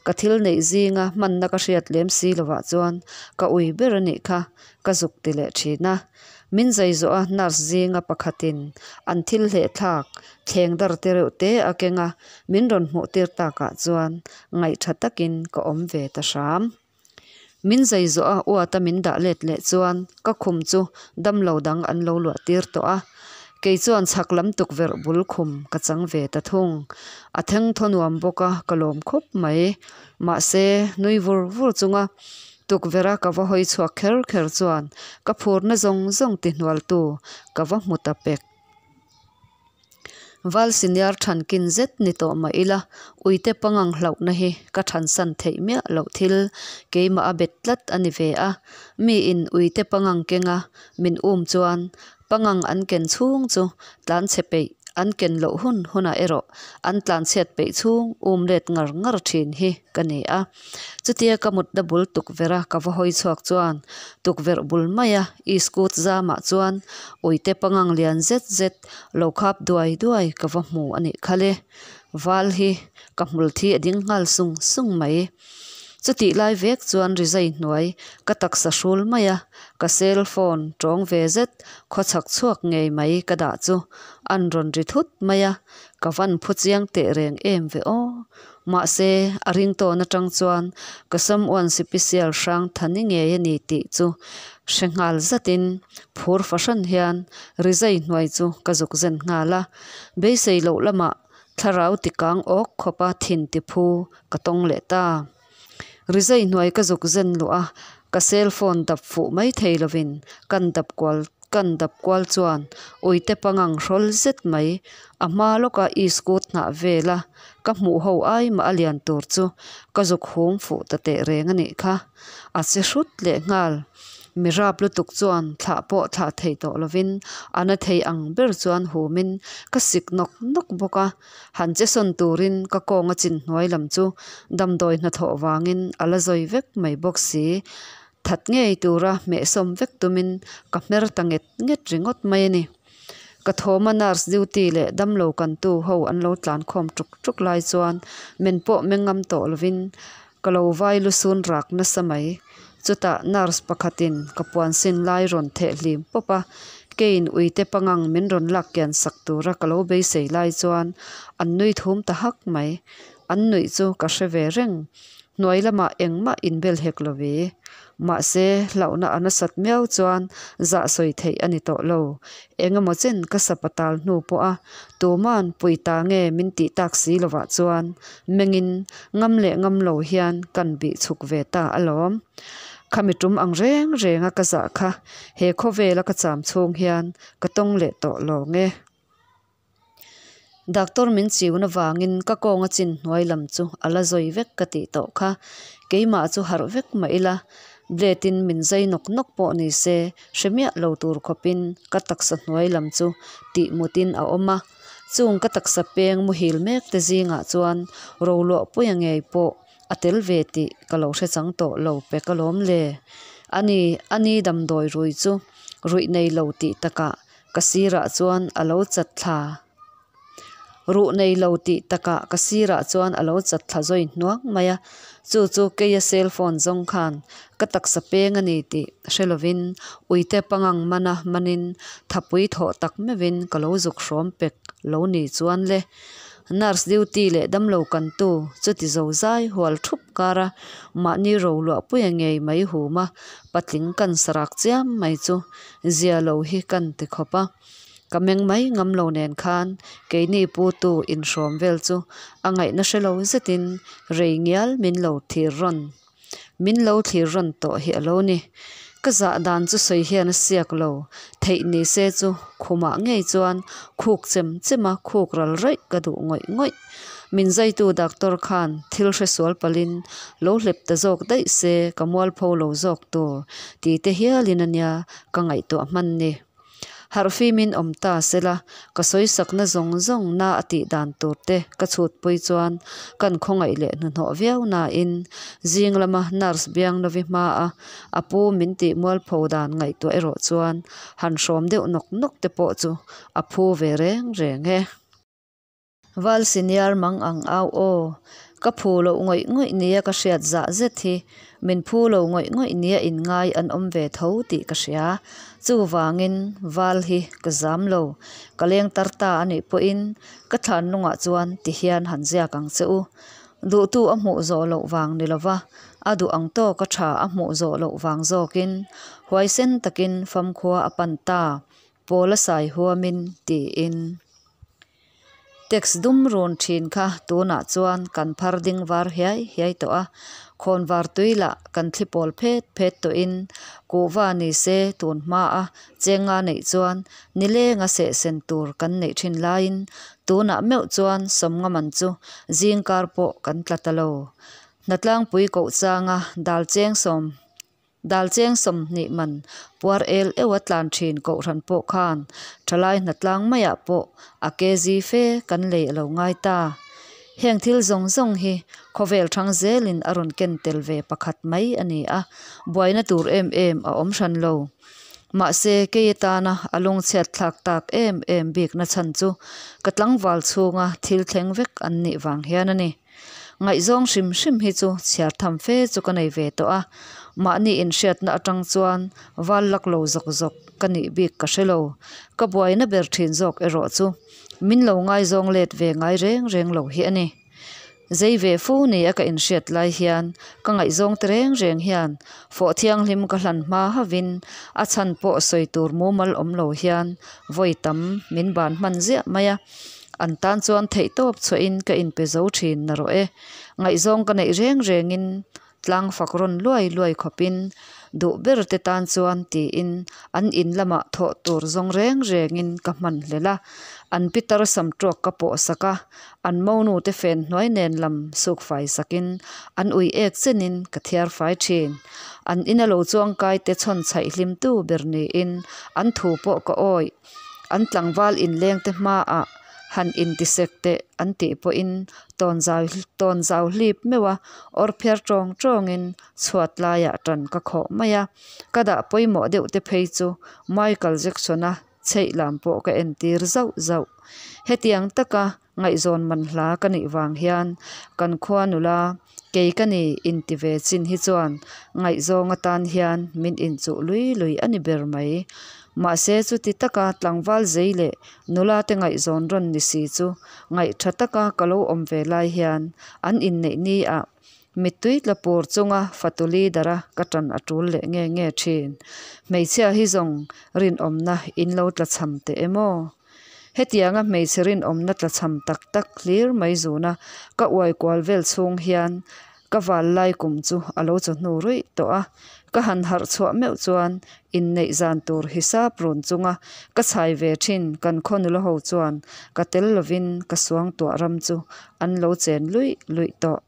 Speaker 1: ka thil neih zinga hmanna ka hriat lem si lovah chuan ka ui ber a nih kha, ka zuk ti leh thin a. Min zai zawh a nurse zinga pakhatin an thil hleh thlak thleng dar te reuh te a keng a, min rawn hmuh tir takah chuan ngaihtha takin ka awm ve ta hram. Min zai zawh a uata min dah let leh chuan ka khum chu damlo dang an lo luah tir tawh a, kei chuan chhak lam tukverh bul khum ka chang ve ta thung. A theng thaw nuam bawk a ka lawm khawp mai. Mahse, nui vur vur chunga tukverh a ka va hawi chhuak kher kher chuan ka phurna zawng zawng ti hnualtu ka va hmu ta pek. Val senior thankin zet ni tawh mah ila, uite pangang hlauhna hi ka thansan theih miah loh thil keimah a bet tlat a ni ve a. Miin uite pangang kenga min um chuan pangang an ken chhung chu tlanchhe peih an ken loh hun hunah erawh an tlanchhiat peih chhung um let ngar ngar thin hi ka ni a. Chutia ka mutna bul tukverh a ka va hawi chhuak chuan tukverh bul maia iskut zamah chuan uite pangang lian zet zet lo khap duai duai ka va hmu a nih kha le. Val hi ka hmul thi a ding nghal sung sung mai. Chutih lai vek chuan rizai hnuai ka taksa hrul mai a, ka cell phone tawng ve zet khawchhak chhuak ngei mai ka dah chu an rawn ri thut mai a, ka van phu chiang teh reng em ve aw. Mahse, a ring tawn atang chuan ka someone sipisial hrang tha ni ngei a ni tih chu hre nghal zatin phur fahran hian rizai hnuai chu ka zuk zen nghal a, beisei loh lamah thlarau tikang awk khawpa thin tiphu ka tawng leh ta. Rizai hnuai ka zuk zen luh a, ka cell phone dap fuh mai thei lovin kan dap kual kan dap kual chuan uite pangang hrawl zet mai a hma lawka iskut hnah vela ka hmuh ho ai mah a lian tur chu ka zuk hum fuh ta teh reng a nih kha. A che hrut leh nghal. Mi rap lutuk chuan thlah pawh thlah thei tawh lovin a na thei ang ber chuan humin ka sik nawk nawk bawk a. Han che sawn turin ka kawnga chin hnuai lam chu damdawi hnathawh vangin a la zawi vek mai bawk si. That ngei tura hmehsawm vek tumin ka hmer ta nget nget ringawt mai a ni. Ka thawma nurse duty leh damlo kantu ho an lo tlan khawm tuk tuk lai chuan men pawh meng ngam tawh lovin ka lo vai lusun rak nasa mai. Chutah nurse pakhatin ka puan sin lai rawn theh hlim pawp a, keiin uite pangang min rawn lak kian sak tura ka lo beisei lai chuan an nui thum ta hak mai. An nuih chu ka hre ve reng. Hnuai lamah engmah inbel hek lo ve. Mahse, hlauhna a nasat miau chuan zah sawi theih a ni tawh lo. Eng emaw chen ka sapatal hnu pawha tuman pui ta nge min tih tak si lovah chuan mengin ngam leh ngam lo hian kan bih chhuk ve ta alawm. Khami tum ang reng renga ka zah kha he khawvela ka cham chhung hian ka tawng leh tawh lo nge. Doctor min chiun avangin ka kawnga chin hnuai lam chu a la zawi vek ka tih tawh kha. Keimah chu harh vek mah ila, blade in min zai nawk nawk pawh ni se hre miah lo tur khawpin ka taksa hnuai lam chu tih mutin a awm a. Chung ka taksa peng muhil mek te zingah chuan roluahpuia ngei pawh a tel ve tih ka lo hre chang tawh lo pek alawm le. Ani, ani damdawi rui chu ruih nei lo tih takah ka sirah chuan a lo chat thla. Ruh nei lo tih takah ka sirah chuan a lo chat thla zawi hnuang mai a, chu chu keia cell phone zawng khan ka taksa peng a ni tih hre lovin uite pangang mana manin thapui thawh tak meuhin ka lo zuk hrawm pek lo ni chuan le. Nurse duty leh damlo kantu chuti zo zai hual thup kara mahni ro luahpuia ngei mai huma patling kan sarak chiam mai chu zia lo hi kan ti khawp a. Ka meng mai ngam lo nen khan keini putu inhrawm vel chu a ngaihna hre lo zetin rei ngial min lo thlir rawn min lo thlir rawn tawh hi a lo ni. Ka zah dan chu sawi hian a siak lo theih ni se chu khumah ngei chuan khuk chem chem a khuk ral raih ka duh ngawih ngawih. Min zaitu doctor khan thil hre sual palhin lo hlep ta zawk daih se ka mualpho lo zawk tur ti te hialin a nia ka ngaihtuah hman ni. Harhfimin awm ta sela, ka sawisakna zawng zawng na a tih dan tur te ka chhutpui chuan kan khawngaih leh hnuhnawh viau nain zing lama nurse Biangnovi hmaa a pu min tih mualpho dan ngaihtuah erawh chuan han hrawm deuh nawk nawk te pawh chu a phu ve reng reng e. Val senior mang ang au aw. Ka phu loh ngawih ngawih nia ka hriat zah zet hi min phu lo ngawih ngawih nia inngai an awm ve tho tih ka hria. Chuvangin val hi ka zam lo. Ka leng tar ta a nih pawhin ka thlan lungah chuan ti hian han ziak ang che u. Duhtu a hmuh zawh loh vang ni lova a duh ang tawka tha a hmuh zawh loh vang zawkin huaisen takin famkhua a pan ta. Pawl a sai huamin tiin. Tax dum run thin kha tunah chuan kan phar ding var hiai hiai tawh a, khawnvar tui lah kan thli pawl phet phet tawhin kuhva ni se tun hma a chenga neih chuan nilenga sehsen tur kan neih thin laiin tunah meuh chuan sawmnga man chu zingkar pawh kan tla ta lo. Hnatlangpui koh changa dal cheng sawm Dal cheng 20 man puar el euh a tlan thin kohhran pawh khan thalai hnatlang maiah pawh a kg fe kan lei a lo ngai ta. Heng thil zawng zawng hi khawvel thang zelin a rawn ken tel ve pakhat mai a ni a, buaina tur em em a awm hran lo. Mahse kei atana a lungchhiat thlak tak em em bikna chhan chu ka tlangval chhunga thil thleng vek an nih vang hian a ni. Ngaihzawng hrim hrim hi chu chhiar tham fe chu ka nei ve tawh a, mahni inhriatna atang chuan val lak lo zawk zawk ka nih bik ka hre lo. Ka buaina ber thin zawk erawh chu min lo ngaizawng let ve ngai reng reng lo hi a ni. Zei ve fu ni a ka inhriat lai hian ka ngaihzawng te reng reng hian fawh thianghlim ka hlan hma hauhin a chhan pawh sawi tur mumal awm lo hian vawi tam min ban hman ziah mai a. An tan chuan theihtawp chhuahin ka inpe zo thin narawh e. Ngaihzawng ka neih reng rengin tlang fak rawn luai luai khawpin duh ber te tan chuan tiin an in lamah thawh tur zawng reng rengin ka hman hlel a. An pitar sam tawk ka pawh sak a, an monu te fen hnuai nen lam suk fai sakin an ui ek chenin ka thiar fai thin. An ina lo chuangkai te chhawn chhaih hlimtu ber niin an thu pawh ka awih. An tlangval inleng te hmaah han intisek teh an tih pawhin tawnzau tawnzau hlip meuh a, awr phiar tawng tawngin chhuat laiah tan ka khawh mai a. Ka dah pawimawh deuh te phei chu Michael Jackson-a chheih lam pawh ka entir zauh zauh. Hetiang taka ngaihzawn man hla ka nih vang hian kan khua nula kei ka ni inti ve chin hi chuan ngaihzawng atan hian min inchuh lui lui a ni ber mai. Mahse chuti taka tlangval zei leh nula te ngaihzawn rawn ni si chu ngaihtha taka ka lo awm ve lai hian an inneih ni ah mittui tla pur chunga fatu leader a ka tan a tul leh nge nge thin. Hmeichhia hi zawng rinawmna in lo tlachham teh em aw? Hetianga hmeichhe rinawmna tlachham tak tak hlir mai zuna ka uai kual vel chhung hian ka val lai kum chu a lo chawhnu ruih tawh a. Ka han harh chhuah meuh chuan inneih zan tur hisap run chunga ka chhai ve thin kan khaw nula ho chuan ka tel lovin ka suangtuah ram chu an lo chen luih luih tawh.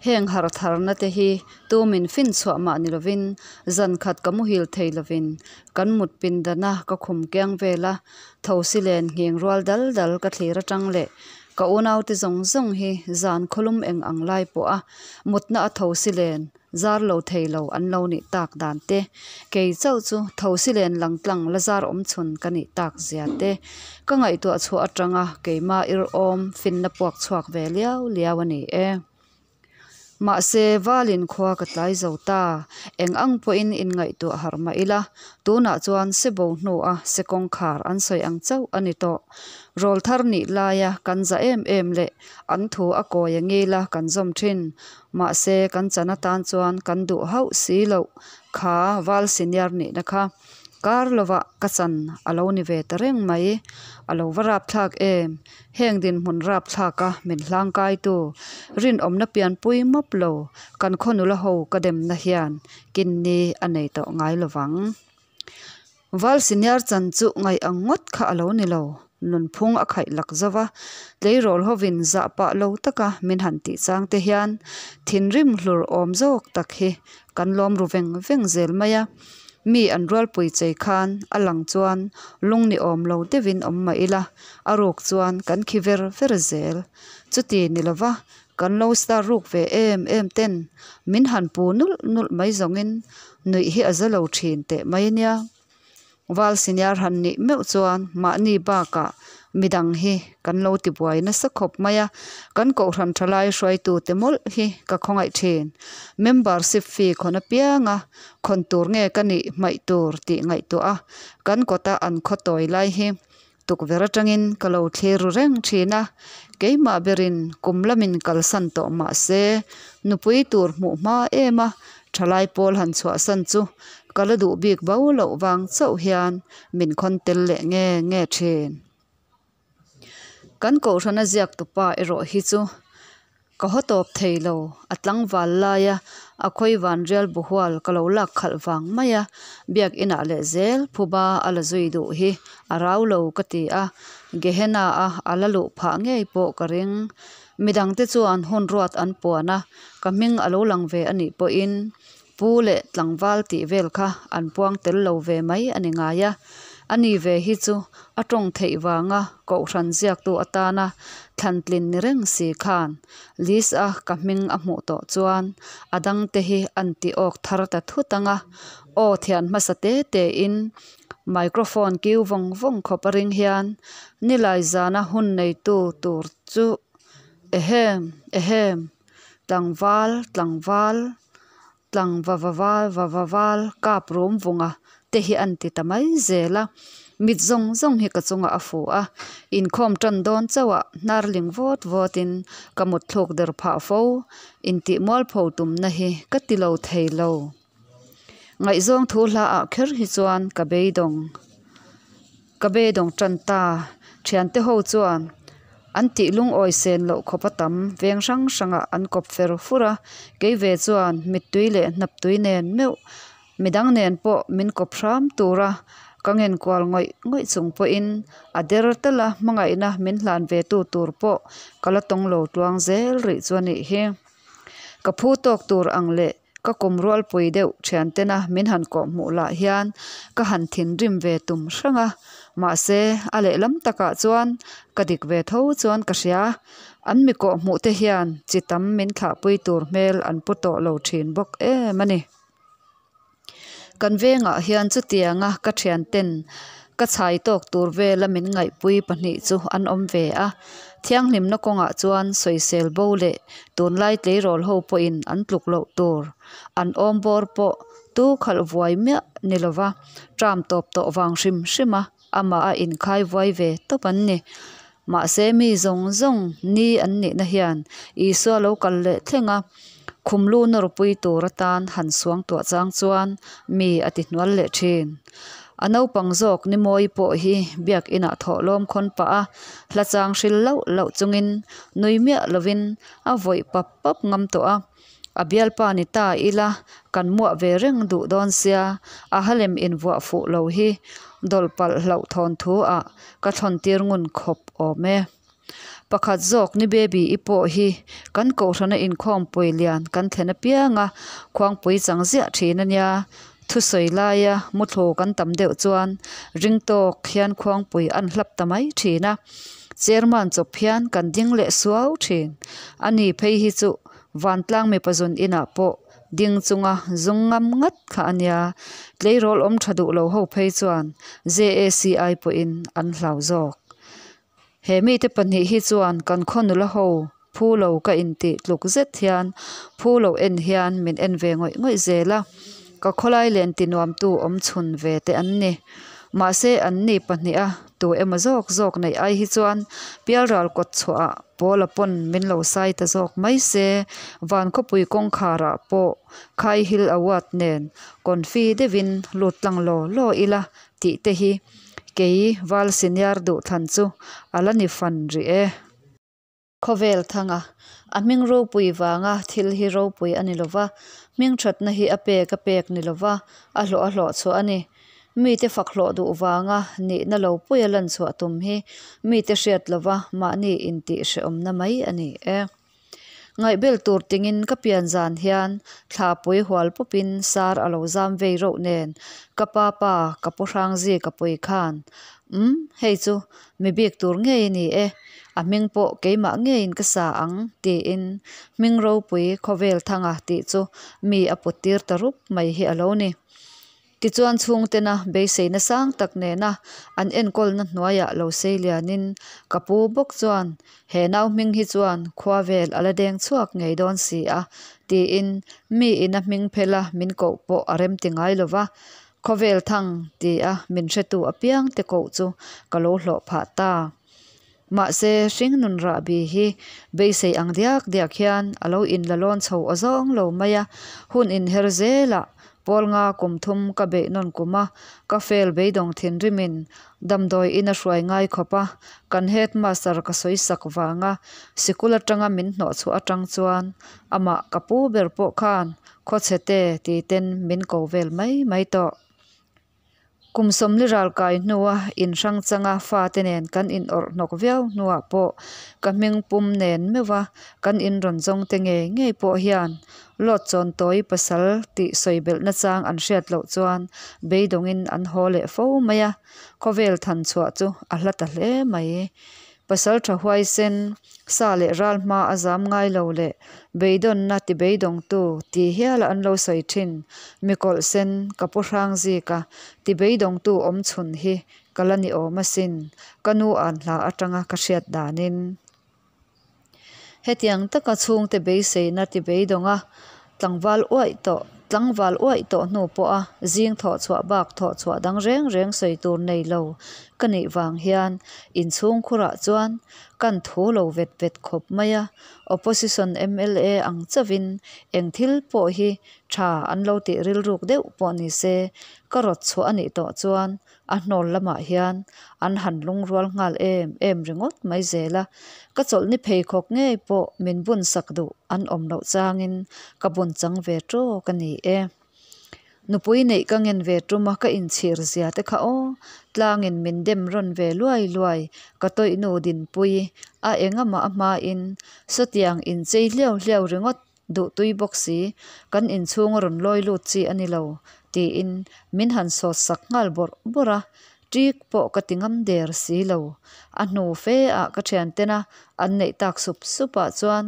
Speaker 1: Heng harh tharna te hi tumin fin chhuah mah ni lovin zan khat ka muhil thei lovin kan mut pindana ka khum kiang vela thosi len nghing rual dal dal ka thlir atang leh ka unaute zawng zawng hi zan khawlum eng ang lai pawha mutna a thosi len zar lo thei lo an lo nih tak dan te, kei chauh chu thosi len lang tlang la zar awm chhun ka nih tak zia te ka ngaihtuah chhuah atanga keima irhawm finna puak chhuak ve liau liau a ni e. Mahse, Valin khua ka tlai zo ta. Eng ang pawhin inngaihtuah harh mah ila, tunah chuan se bo hnua se kawngkhar an sawi ang chauh a ni tawh. Rawlthar nih laia kan za em em leh an thu a kawi a ngila kan zawm thin. Mahse, kan chan atan chuan kan duh hauh si loh kha Val senior nihna kha. Kar lovah ka chan a lo ni ve ta reng mai. A lo va rapthlak em? Heng dinhmun rapthlaka min hlangkaitu, rinawmna pianpui mawp lo kan khaw nula ho ka demna hian kinni a nei tawh ngai lovang. Val senior chan chu ngaih ang ngawt kha a lo ni lo. Nunphung a khaih lak zo va, tleirawl hovin zah pah lo taka min han tih chang te hian thinrim hlur awm zawk tak hi kan lawm ru veng veng zel mai a. Mi an rualpui chei khan a lang chuan lung ni awm lo deuhin awm mah ila, a ruk chuan kan khi ver ver zel. Chuti ni lova kan lo star ruk ve em em ten min han pu nulh nulh mai zawngin nuih hi a za lo thin teh mai nia. Val senior han nih meuh chuan mahni bakah midang hi kan lo tibuai nasa khawp mai a, kan kohhran thalai hruaitute mawlh hi ka khawngaih thin. Membership fee khawn apianga khawn tur nge ka nih hmaih tur tih ngaihtuah a, kan kawta an khaw tawi lai hi tukverh atangin ka lo thlir ru reng thin a, keimah berin kum lamin kalsan tawh mah se nupui tur hmuh hma em a, thalai pawl han chhuahsan chu ka la duh bik bo loh vang chauh hian min khawn tel leh nge nge thin. Kan kohhrana ziak tupa erawh hi chu ka haw tawp thei lo, a tlangval laia a khawi vanrial buhual ka lo lak khalh vang mai a, biakinah leh zel phuba a la zui duh hi a rau lo ka ti a, Gehenna a a la luh phah ngei pawh ka ring. Midangte chuan hun ruat an puan a, ka hming a lo lang ve a nih pawhin Pu leh tlangval tih vel kha an puang tel lo ve mai a ni ngai a. Ani ve hi chu a tawng theih vanga kohhran ziaktu atana thlantlin ni reng si khan list a ka hming a hmuh tawh chuan a dangte hi an ti awk thar ta thut ang a. Aw thian hmasa te te in microphone kiu vawng vawng khawp a ring hian nilai zana hun neitu tur chu ehem ehem Tlangval, tlangval, tlangvavaval, vavaval, kap rum vunga te hi an ti ta mai zel a. Mit zawng zawng hi ka chungah a fu a, inkhawm tan dawn chauhah hnar ling vawt vawtin ka mut thluk der phah fo, intih mualpho tumna hi ka ti lo thei lo. Ngaihzawng thu hla ah kher hi chuan ka beidawng ka beidawng tan ta. Thiante ho chuan an tih lungawi sen loh khawp a tam veng hrang hrangah an kawp fer fur a, kei ve chuan mittui leh hnaptui nen meuh midang nen pawh min kawp hram tura ka ngen kual ngawih ngawih chung pawhin a der tal a hmangaihna min hlan ve tu tur pawh ka la tawng lo tluang zel rih chu a nih hi. Ka phu tawk tur ang leh Ka kum rualpui deuh thiantena min han kawh hmuh lah hian ka han thinrim ve tum hrang a, mahse a lehlam takah chuan ka dik ve tho chuan ka hria. An mi kawh hmuh te hian chi tam min thlahpui tur hmel an pu tawh lo thin bawk em a ni. Kan vengah hian chutianga ka thianten ka chhai tawk tur vela min ngaihpui pahnih chu an awm ve a, thianghlimna kawngah chuan sawisel bo leh tunlai tleirawl ho pawhin an tluk loh tur an awm bawr pawh tu khalh vuai miah ni lova tram tawp tawh vang hrim hrim a. Amah a inkhai vuai ve tawp an ni. Mahse mi zawng zawng ni an nihna hian Isua lo kal leh thleng a, khum lu nawrpui tur atan han suang tuah chang chuan mi a ti hnual leh thin. A naupang zawk ni mawi pawh hi biakinah thawh lawm khawn pah a, hla chang hril lauh lauh chungin nui miah lovin a vawih pap pap ngam tawh a. A bialpa ni ta ila kan muah ve reng duh dawn sia, a halem invuah fuh lo hi dawlh palh hlauh thawn thu ah ka thawn tir ngun khawp awm e. Pakhat zawk ni baby i pawh hi kan kohhrana inkhawmpui lian kan thlen apianga khuangpui chang ziah thin a nia. Thusawi laia muthlu kan tam deuh chuan ring tawk hian khuangpui an hlap ta mai thin a, chairman chawp hian kan ding leh suau thin. Ani phei hi chu vantlang mipa zun inah pawh ding chunga zung ngam ngat kha a nia. Tleirawl awm tha duh lo ho phei chuan JACI pawhin an hlau zawk. He mite pahnih hi chuan kan khaw nula ho phu lo ka intih tluk zet hian phu lo en hian min en ve ngawih ngawih zel a, ka khawlai len ti nuamtu awm chhun ve te an ni. Mahse an ni pahniha tu emaw zawk zawk neih ai hi chuan pialral kawt chhuahah Pawla pawn min lo sai ta zawk mai se, van khawpui kawngkharah pawh Khai Hill Award nen confi deuhin lut tlang law law ila tih te hi Kei val senior duhthlan chu a la ni fan rih e. Khawvel thanga a hming ropui vanga thil hi ropui a ni lova, hming thatna hi a pek a pek ni lova a hlawh a hlawh chhuah a ni. Mite fak hlawh duh vanga nihna lo puia lan chhuah tum hi mite hriat lova mahni intih hrehawmna mai a ni e. Ngaihbel tur tingin ka pian zan hian thlapui hual pawpin sar a lo zam vei reuh nen ka pa pa ka pu Hrangzi ka pui khan Umm hei chu mi bik tur ngei a ni e, a hming pawh keimah ngeiin ka sa ang tiin hming ropui khawvel thanga tih chu mi a put tir ta rup mai hi a lo ni. Tichuan chhungtena beiseina sang tak nena an enkawlna hnuaiah lo sei lianin ka pu bawk chuan he nau hming hi chuan khua vel a la deng chhuak ngei dawn si a tiin mi ina hming phela min koh pawh a remti ngai lova, khawvel thang tia min hretu apiang te koh chu ka lo hlawh phah ta. Mahse, hringnun rahbi hi beisei ang diak diak hian a lo inla lawn chho aw zawng lo mai a, hun inher zelah pawl nga kum thum ka beih nawn kum a, ka fail beidawng thinrimin damdawi in a hruai ngai khawp a, kan headmaster ka sawi sak vanga sikul atanga min hnawhchhuah atang chuan amah ka pu ber pawh khan khawchhete titen min ko vel mai mai tawh. Kum sawmli ral kai hnua inhrang changa fate nen kan inawrh hnawk viau hnuah pawh ka hming pum nen meuha kan inrawn zawng te ngei ngei pawh hian Lawt chawn tawi pasal tih sawi belh nachang an hriat loh chuan beidawngin an haw leh fo mai a, khawvel than chhuah chu a hla ta hle mai. Pasal tha huaisen, sa leh ral hma a zam ngai lo leh beidawnna ti beidawngtu ti hiala an lo sawi thin mikawlh sen ka pu hrang zika ti beidawngtu awm chhun hi ka la ni awm asin, ka nu an hla atanga ka hriat danin. Hetiang taka chhungte beiseina ti beidawnga tlangval uaih tawh tlangval uaih tawh hnu pawha zing thawh chhuah bak thawh chhuah dang reng reng sawi tur nei lo ka nih vang hian inchhung khurah chuan kan thu lo vet vet khawp mai a, Opposition mla ang chauhin eng thil pawh hi tha an lo tih rilruk deuh pawh ni se ka rawt chhuah a nih tawh chuan A hnawl lamah hian an han lungrual nghal em em ringawt mai zel a, ka chawlhni pheikhawk ngei pawh min bun sak duh an awm loh changin ka bun chang ve tawk a ni e. Nupui neih ka ngen ve tum a ka inchhir zia te kha aw, tlangin min dem rawn ve luai luai, ka tawih nu dinpui a engamah a hmain sawtiang inchei hliau hliau ringawt Duhtui bawk si, kan inchhung a rawn lawi lut chi a ni lo, tiin min han sawt sak nghal bawrh bawrh a, ṭik pawh ka ti ngam der si lo. A hnu fe ah ka thiantena an neih tak sup sup ah chuan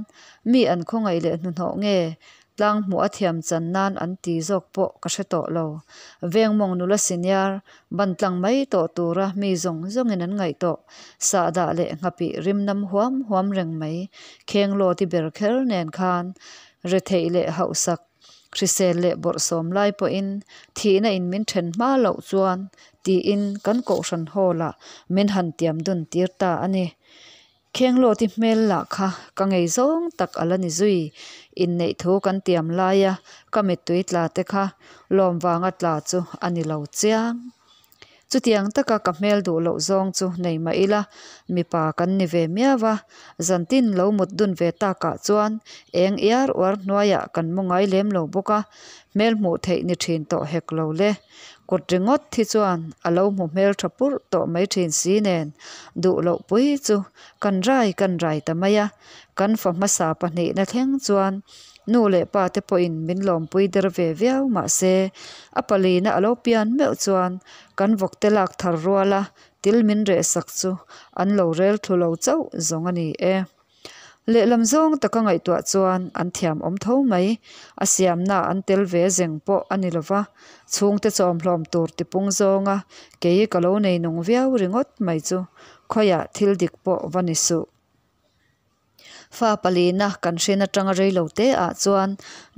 Speaker 1: mi an khawngaih leh hnuhnawh nge tlang hmuh a thiam chan nan an ti zawk pawh ka hre tawh lo. Vengmawng nula senior ban tlang mai tawh tura mi zawng zawngin an ngaih tawh sahdah leh nghapih rim nam huam huam reng mai Khenglawti ber kher nen khan retheih leh hauhsak, hrisel leh bawrhsawm lai pawhin thihna in min then hma loh chuan tiin kan kohhran hall ah min han tiam dun tir ta a ni. Khenglawti hmel lah kha ka ngei zawng tak a la ni zui, inneih thu kan tiam laia ka mittui tla te kha lawm vanga tla chu a ni lo chiang. Chutiang taka ka hmel duh loh zawng chu nei mah ila, mipa kan ni ve miau va, zantin lo mut dun ve takah chuan eng iar uar hnuaiah kan mu ngai lem lo bawk a, hmel hmuh theih ni thin tawh hek lo le. Kut ringawt hi chuan a lo hmu hmeltha purh tawh mai thin si nen, duh loh pui chu kan rai kan rai ta mai a, kan fa hmasa pahnihna thleng chuan nu leh pa te pawhin min lawmpui der ve viau mah se, a palina a lo pian meuh chuan kan vawkte lak thar ruala til min rehsak chu an lo rel thlu lo chauh zawng a ni e. Lehlam zawng taka ngaihtuah chuan an thiam awm tho mai. A siamna an tel ve zeng pawh a ni lova, chhungte chawmhlawm tur tipung zawnga kei ka lo nei nung viau ringawt mai chu khawiah thil dik pawh va ni suh. Fa palina kan hrin atanga rei lo te ah chuan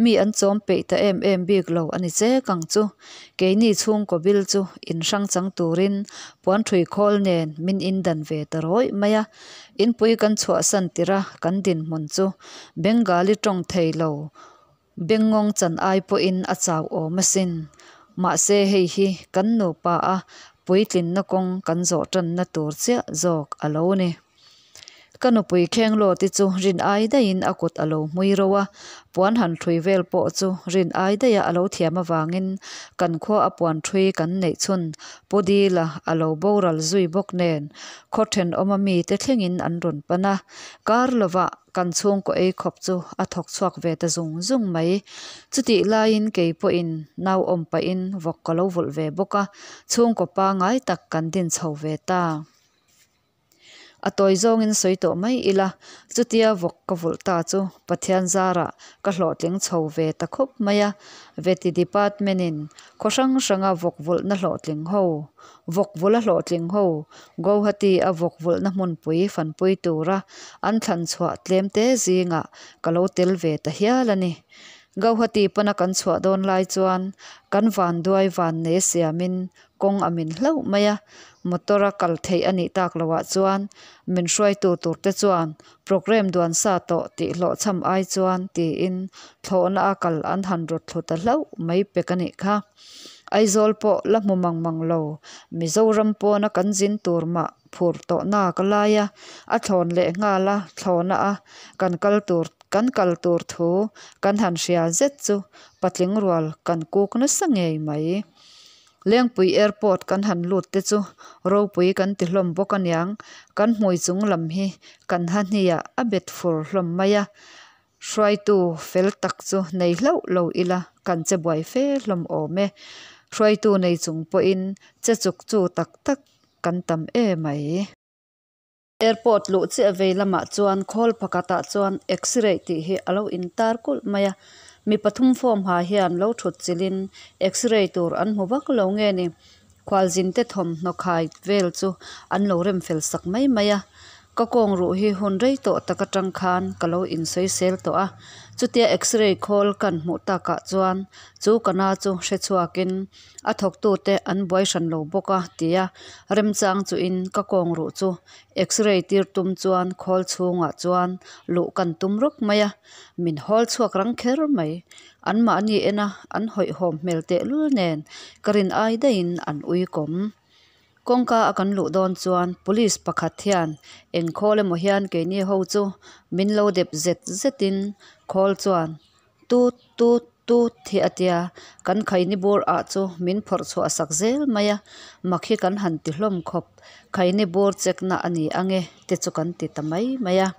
Speaker 1: mi an chawm peih ta em em bik lo a ni chek ang chu. Keini chhungkaw bil chu in hrang chang turin puan thui khawl nen min indan ve ta rawih mai a. Inpui kan chhuahsan tirh a kan dinhmun chu Bengali tawng thei lo Bengngawng chan ai pawhin a chau awm asin. Mahse hei hi kan nupa a puitlinna kawng kan zawh tanna tur chiah zawk a lo ni. Ka nupui Khenglawti chu rin ai daihin a kut a lo hmui ro a, puan han ṭhui vel pawh chu rin ai daiha a lo thiam avangin kan khua a puan ṭhui kan neih chhun Pu Dila a lo boral zui bawk nen khaw ṭhenawma mite thlengin an rawn pan a, kar lovah kan chhungkaw ei khawp chu a thawk chhuak ve ta zung zung mai. Chutih laiin kei pawhin nau awm pahin vawk ka lo vulh ve bawk a, chhungkaw pangai tak kan din chho ve ta. A tawi zawngin sawi tawh mai ila, chutia vawk ka vulh ta chu Pathian zarah ka hlawhtling chho ve ta khawp mai a, Veti Department in khaw hrang hranga vawk vulhna hlawhtling ho, vawk vulha hlawhtling ho, Guwahati a vawk vulhna hmunpui fanpui tura an thlan chhuah tlem te zingah ka lo tel ve ta hial a ni. Guwahati pana kan chhuah dawn lai chuan kan vanduai vannei siamin Kawng a min hlauh mai a, motor a kal theih a nih tak loh ah chuan min hruaitu tur te chuan programme duan sa tawh tih hlawhchham ai chuan tiin thlawhna a kal an han rawt thlu ta hlauh mai pek a nih kha. Aizawl pawh la hmu mang mang lo, Mizoram pawna kan zin tur mah phur tawh nak a lai a, a thlawn leh nghal a thlawhna a kan kal tur kan kal tur thu kan han hria zet chu patling rual kan kuk nasa ngei mai. Lengpui Airport kan han lut te chu ropui kan ti hlawm bawk aniang, kan hmui chung lam hi kan ha hniah a bet fur hlawm mai a, hruaitu fel tak chu nei hlauh lo ila kan che buai fe hlawm awm e, hruaitu nei chung pawhin che chuk chu tak tak kan tam e mai. Airport luh chiah vei lamah chuan khawl pakhatah chuan x-ray tih hi a lo intar kulh mai a, mi pathum form ha hian lo thut chilhin x-ray tur an hmu vak lo nge ni, khualzin te thawmhnaw khai vel chu an lo rem fel sak mai mai a, ka kawng ruh hi hun rei tawh tak atang khan ka lo insawisel tawh a, chutia x-ray khawl kan hmuh takah chuan chu ka na chu hre chhuakin A thawktute an buai hran lo bawk a, tia remchang chuhin ka kawng ruh chu x-ray tir tum chuan khawl chhungah chuan luh kan tum rawk mai a, min hawl chhuak rang kher mai. Anmahni ena an hawihhawm hmel tehlul nen ka rin ai daihin an uikawm. Kawngka a kan luh dawn chuan police pakhat hian eng khawl emaw hian keini ho chu min lo dep zet zetin khawl chuan Tut tut tut hi a tia, kan khaini bur ah chu min phawrh chhuah sak zel mai a, mak hi kan han ti hlawm khawp, khaini bur check na a ni ange te chu kan ti ta mai mai a.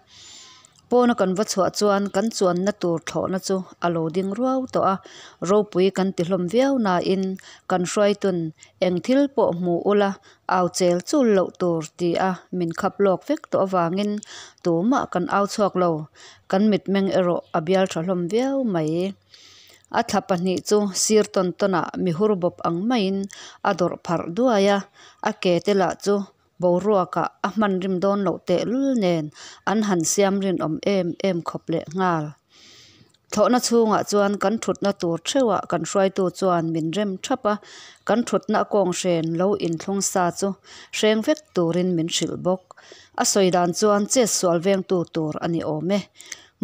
Speaker 1: Pawna kan va chhuah chuan kan chuanna tur thlawhna chu a lo ding ruau tawh a, ropui kan ti hlawm viau nain kan hruaitun eng thil pawh hmu ula au chel chul loh tur ti a min khap lawk vek tawh avangin tumah kan au chhuak lo. Kan mitmeng erawh a bial tha hlawm viau mai. A thla pahnih chu sir tawn tawnah mihur bawp ang maiin a dawrh pharh duai a, a ke te lah chu boruakah a hman rim dawn loh tehlul nen an han siam rinawm em em khawp leh nghal. Thlawhna chhungah chuan kan thutna tur theuhah kan hruaitu chuan min rem thap a, kan thutna a kawng hren lo inthlung sa chu hreng vek turin min hrilh bawk. A sawi dan chuan chet sual vengtu tur a ni awm e.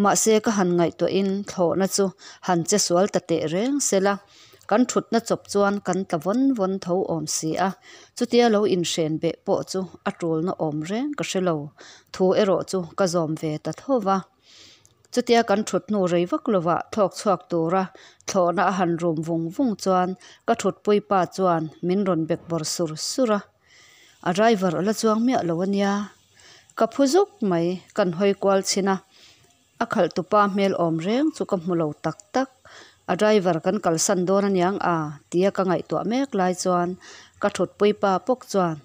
Speaker 1: Mahse ka han ngaihtuahin thlawhna chu han che sual ta teh reng se la. Kan thutna chawp chuan kan tla vawn vawn tho awm si a, chutia lo inhren beh pawh chu a tulna awm reng ka hre lo. Thu erawh chu ka zawm ve ta tho va. Chutia kan thut hnu rei vak lovah thlawk chhuak tura thlawhna a han rum vung vung chuan ka thutpui pa chuan min rawn bek bawr sur sur a. A driver a la chuang miah lo a nia. Ka phu zuk mai, kan hawi kual chhin a. A khalh tupa hmel awm reng chu ka hmu lo tak tak. A driver kan kalsan dawn aniang a tia ka ngaihtuah mek lai chuan ka thutpui pa pawk chuan,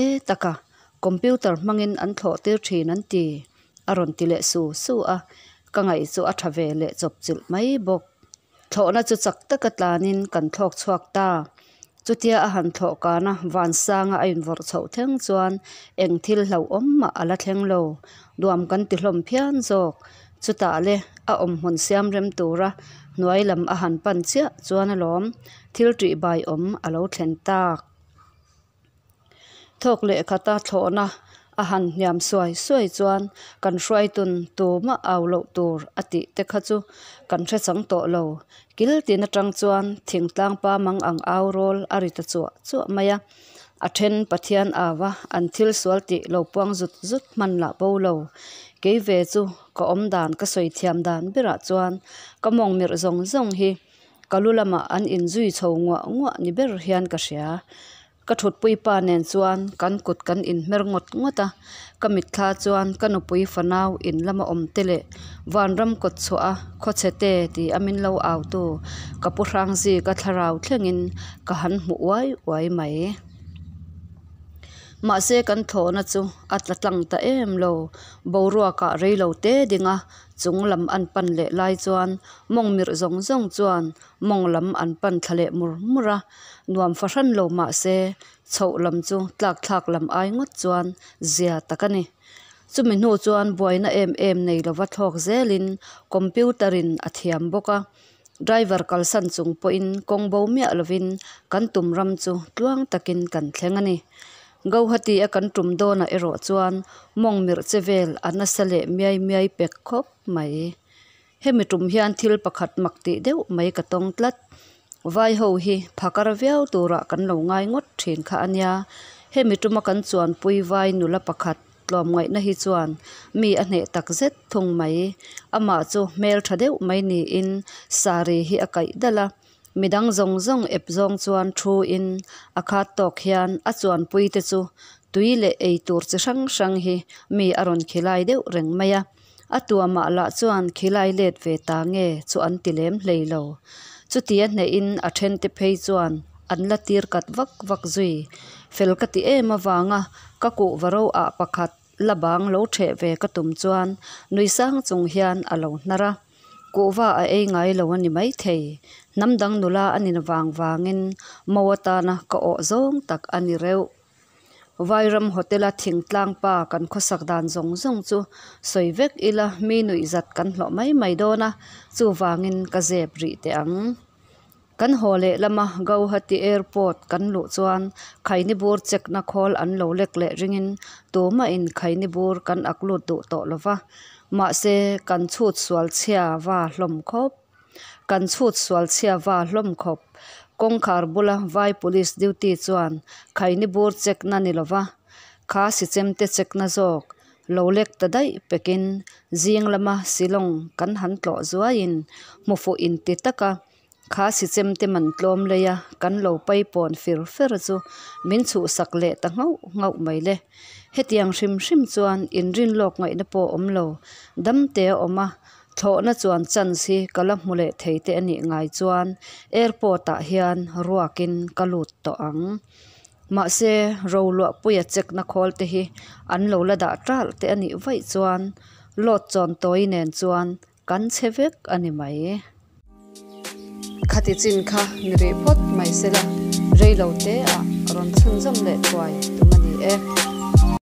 Speaker 1: E taka, computer hmangin an thlawh tir thin an ti, a rawn ti leh su su a. Ka ngaih chu a tha ve leh chawp chilh mai bawk. Thlawhna chu chak taka tlanin kan thlawk chhuak ta. Chutia a han thlawh kana Vansanga a invawrh chhoh thleng chuan eng thil hlauhawm mah a la thleng lo. Nuam kan ti hlawm phian zawk. Chutah le a awmhmun siam rem tura hnuai lam a han pan chiah chuan alawm thil ṭih bai awm a lo thlen tak. Thawk leh khata thlawhna a han hniam suai suai chuan kan hruaitun tumah au loh tur a tih te kha chu kan hre chang tawh lo. Kil tin atang chuan thingtlang pa mang ang au rawl a ri ta chuah chuah mai a. A then Pathian au a, an thil sual tih lo puang zut zut hman lah bo lo. Kei ve chu ka awm dan ka sawi thiam dan berah chuan ka mawng mirh zawng zawng hi Ka lu lamah an inzui chho nguah nguah ni ber hian ka hria. Ka thutpui pa nen chuan kan kut kan inhmer ngawt ngawt a, ka mitthla chuan ka nupui fanau in lama awm te leh vanram kawt chhuah a khawchhe te ti a min lo au tu ka pu Hrangzi ka thlarau thlengin ka han hmu uai uai mai. Mahse kan thlawhna chu a tla tlang ta em lo, boruakah reilo te ding a Chung lam an pan leh lai chuan mawng mirh zawng zawng chuan mawng lam an pan thla leh mur mur a, nuam fahran lo mah se chhoh lam chu tlak thlak lam ai ngawt chuan zia tak a ni. Chumi hnu chuan buaina em em nei lova thlawk zelin computer in a thiam bawk a, driver kalsan chung pawhin kawng bo miah lovin kan tum ram chu tluang takin kan thleng a ni. Gauhati a kan tum dawnah erawh chuan mawng mirh che vel a nasa leh miai miai pek khawp mai. Hemi tum hian thil pakhat mak tih deuh mai ka tawng tlat. Vai ho hi phakar viau turah kan lo ngai ngawt thin kha a nia. Hemi tuma kan chuanpui vai nula pakhat tlawmngaihna hi chuan mi a hneh tak zet thung mai. Amah chu hmel tha deuh mai niin sari hi a kaih dalh a. Midang zawng zawng ep zawng chuan thu in a khat tawk hian a chuanpui te chu tui leh ei tur chi hrang hrang hi mi a rawn khilai deuh reng mai a. A tuamah lah chuan khilai let ve ta nge chu an ti lem hlei lo. Chutia hnehin a then te phei chuan an la tir kat vak vak zui. Fel ka ti em avanga ka kuhva ro ah pakhat la bang lo theh ve ka tum chuan nui sang chung hian a lo hnar a. Kuhva a ei ngai lo a ni maithei. Hnam dang nula a nin vang vangin mo atana ka awh zawng tak a ni reuh. Vairam Hotel-a thingtlang pa kan khawsak dan zawng zawng chu sawi vek ila mi nuihzat kan hlawh mai mai dawn a, chuvangin ka zep rih teh ang. Kan haw leh lama Gauhati Airport kan luh chuan khaini bur check-na khawl an lo lek leh ringin tumahin khaini bur kan ak lut duh tawh lo va. Mahse, kan chhut sual chhia va hlawm khawp. Kan chhut sual chhia va hlawm khawp. Kawngkhar bula vai police duty chuan khaini bur check-na ni lo va, kha sichemte check-na zawk Lo lek ta daih pekin zing lama Shillong kan han tlawh zuaiin hmu fuh inti taka kha sichemte man tlawm leia kan lo paipawn fir fer chu min chhuhsak leh ta nghauh nghauh mai le. Hetiang hrim hrim chuan inrin lawk ngaihna pawh awm lo damte a awm a, thlawhna chuan chance hi ka la hmu leh thei te a nih ngai chuan airport ah hian ruakin ka lut tawh ang. Mahse, Roluahpuia chekna khawl te hi an lo la dah ṭalh te a nih vaih chuan lawt chawn tawi nen chuan kan chhe vek a ni mai. Khati chin kha ni rih phawt mai se la, rei lo te ah rawn chhunzawm leh thuai tum a ni e.